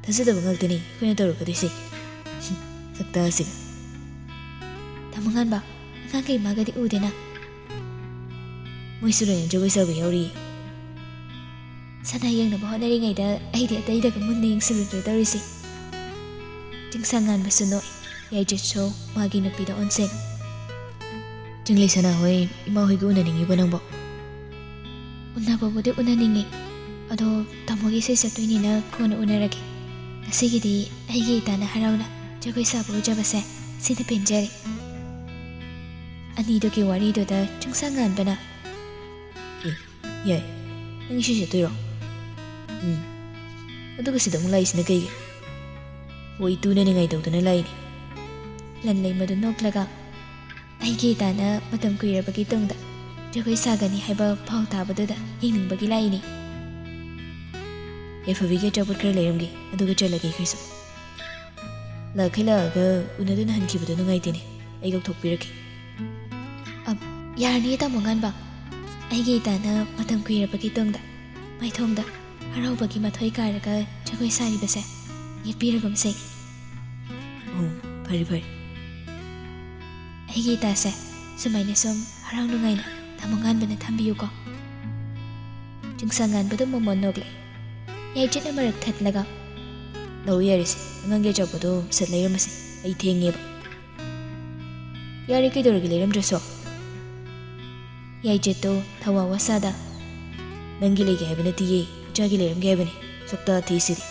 ꯊꯥꯖꯗꯕ ꯉꯥꯛꯇꯅꯤ ꯑꯩꯈꯣꯏꯅ ꯇꯧꯔꯛꯀꯗꯣꯏꯁꯦ꯫ ꯁꯛꯇꯥꯁꯤꯒ!" ꯇꯥꯃꯣꯉꯥꯟꯕ, ꯑꯉꯥꯡꯈꯩ ꯃꯥꯒꯗꯤ ꯎꯗꯦꯅ꯫ ꯃꯣꯏꯁꯨ ꯂꯣꯏꯅ ꯖꯒꯣꯏ ꯁꯥꯕ ꯌꯥꯎꯔꯤ꯫ ꯁꯅꯥ ꯌꯦꯡꯅꯕ ꯍꯣꯠꯅꯔꯤꯉꯩꯗ ꯑꯩꯗꯤ ꯑꯇꯩꯗꯒ ꯃꯨꯟꯅ ꯌꯦꯡꯁꯤꯜꯂꯨꯗ꯭ꯔꯦ ꯇꯧꯔꯤꯁꯦ꯫ ꯆꯤꯡꯁꯥꯡ ꯉꯥꯟꯕꯁꯨ ꯅꯣꯛꯏ, ꯌꯥꯏꯖꯠꯁꯨ ꯃꯥꯒꯤ ꯅꯨꯄꯤꯗ ꯑꯣꯟꯁꯤꯟ꯫ ꯆꯤꯡꯂꯩ ꯁꯅꯥ ꯍꯣꯏ, ꯏꯃꯥ ꯍꯣꯏꯒ ꯎꯅꯅꯤꯡꯉꯤꯕꯣ ꯅꯪꯕꯣ? ꯎꯅꯕꯕꯨꯗꯤ ꯎꯅꯅꯤꯡꯉꯤ, ꯑꯗꯣ ꯇꯥꯃꯣꯒꯤ ꯏꯁꯩ ꯆꯠꯇꯣꯏꯅꯤꯅ ꯀꯣꯟꯅ ꯎꯅꯔꯒꯦ꯫ ꯉꯁꯤꯒꯤꯗꯤ ꯑꯩꯒꯤ ꯏꯇꯥꯅ ꯍꯔꯥꯎꯅ ꯖꯒꯣꯏ ꯁꯥꯕ ꯎꯖꯕꯁꯦ ꯁꯤꯅ ꯄꯦꯟꯖꯔꯦ꯫ ꯑꯅꯤꯗꯨꯒꯤ ꯋꯥꯔꯤꯗꯨꯗ ꯆꯤꯡꯁꯥꯡ ꯉꯥꯟꯕꯅ, "ꯑꯦ, ꯌꯥꯏ, ꯅꯪ ꯏꯁꯩ ꯆꯠꯇꯣꯏꯔꯣ? ꯎꯝ, ꯑꯗꯨꯒ ꯁꯤꯗ ꯑꯃꯨꯛ ꯂꯥꯛꯏꯁꯤꯅ ꯀꯩꯒꯤ?" "ꯍꯣꯏ, ꯇꯨꯅ ꯅꯤꯡꯉꯥꯏ ꯇꯧꯗꯨꯅ ꯂꯥꯛꯏꯅꯤ꯫" ꯂꯟꯂꯩꯃꯗꯨ ꯅꯣꯛꯂꯒ, "ꯑꯩꯒꯤ ꯏꯇꯥꯅ ꯃꯇꯝ ꯀꯨꯏꯔꯕꯒꯤ ꯇꯨꯡꯗ ꯖꯒꯣꯏ ꯁꯥꯒꯅꯤ ꯍꯥꯏꯕ ꯄꯥꯎ ꯇꯥꯕꯗꯨꯗ ꯌꯦꯡꯅꯤꯡꯕꯒꯤ ꯂꯥꯛꯏꯅꯤ꯫" "ꯌꯥꯏꯐꯕꯤꯒꯤ ꯑꯆꯥꯄꯣꯠ ꯈꯔ ꯂꯩꯔꯝꯒꯦ, ꯑꯗꯨꯒ ꯆꯠꯂꯒꯦ ꯑꯩꯈꯣꯏꯁꯨ꯫ ꯂꯥꯛꯈꯩ ꯂꯥꯛꯑꯒ ꯎꯅꯗꯅ ꯍꯟꯈꯤꯕꯗꯣ ꯅꯨꯡꯉꯥꯏꯇꯦꯅꯦ, ꯑꯩ ꯀꯧꯊꯣꯛꯄꯤꯔꯛꯀꯦ꯫" "ꯑ, ꯌꯥꯔꯅꯤ ꯇꯥꯃꯣꯉꯥꯟꯕ, ꯑꯩꯒꯤ ꯏꯇꯥꯅ ꯃꯇꯝ ꯀꯨꯏꯔꯕꯒꯤ ꯇꯨꯡꯗ ꯃꯥꯏꯊꯣꯡꯗ ꯍꯔꯥꯎꯕꯒꯤ ꯃꯊꯣꯏ ꯀꯥꯔꯒ ꯖꯒꯣꯏ ꯁꯥꯔꯤꯕꯁꯦ ꯌꯦꯠꯄꯤꯔꯒꯨꯝꯁꯦ꯫" "ꯑꯣ, ꯐꯔꯦ ꯐꯔꯦ꯫" "ꯑꯩꯒꯤ ꯏꯇꯥꯁꯦ ꯁꯨꯃꯥꯏꯅ ꯁꯨꯝ ꯍꯔꯥꯎ ꯅꯨꯡꯉꯥꯏꯅ ꯇꯥꯃꯣꯉꯥꯟꯕꯅ ꯊꯝꯕꯤꯌꯨꯀꯣ꯫" ꯆꯤꯡꯁꯥꯡ ꯉꯥꯟꯕꯗꯨ ꯃꯃꯣꯟ ꯅꯣꯛꯂꯦ꯫ ꯌꯥꯏꯖꯠꯅ ꯃꯔꯛ ꯊꯠꯂꯒ, "ꯂꯧ ꯌꯥꯔꯤꯁꯦ, ꯑꯉꯥꯡꯒꯤ ꯑꯆꯥꯄꯣꯠꯇꯣ ꯁꯠ ꯂꯩꯔꯝꯃꯁꯦ, ꯑꯩ ꯊꯦꯡꯉꯦꯕ꯫" "ꯌꯥꯔꯦ, ꯀꯩꯗꯧꯔꯒꯦ ꯂꯩꯔꯝꯗ꯭ꯔꯁꯨ?" ꯌꯥꯏꯖꯠꯇꯣ ꯊꯋꯥ ꯋꯥꯁꯥꯗ, "ꯅꯪꯒꯤ ꯂꯩꯒꯦ ꯍꯥꯏꯕ ꯅꯠꯇꯤꯌꯦ, ꯏꯆꯥꯒꯤ ꯂꯩꯔꯝꯒꯦ ꯍꯥꯏꯕꯅꯤ, ꯁꯛꯇꯥ ꯊꯤꯁꯤꯗꯤ꯫"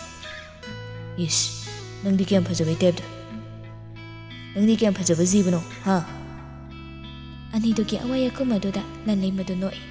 "ꯏꯁ, ꯅꯪꯗꯤ ꯀꯌꯥꯝ ꯐꯖꯕꯩ ꯇꯥꯏꯞꯇ꯫ ꯅꯪꯗꯤ ꯀꯌꯥꯝ ꯐꯖꯕ ꯖꯤꯕꯅꯣ, ꯍꯥ?" ꯑꯅꯤꯗꯨꯒꯤ ꯑꯋꯥ ꯑꯀꯨꯝ ꯑꯗꯨꯗ ꯂꯟꯂꯩꯃꯗꯨ ꯅꯣꯛꯏ꯫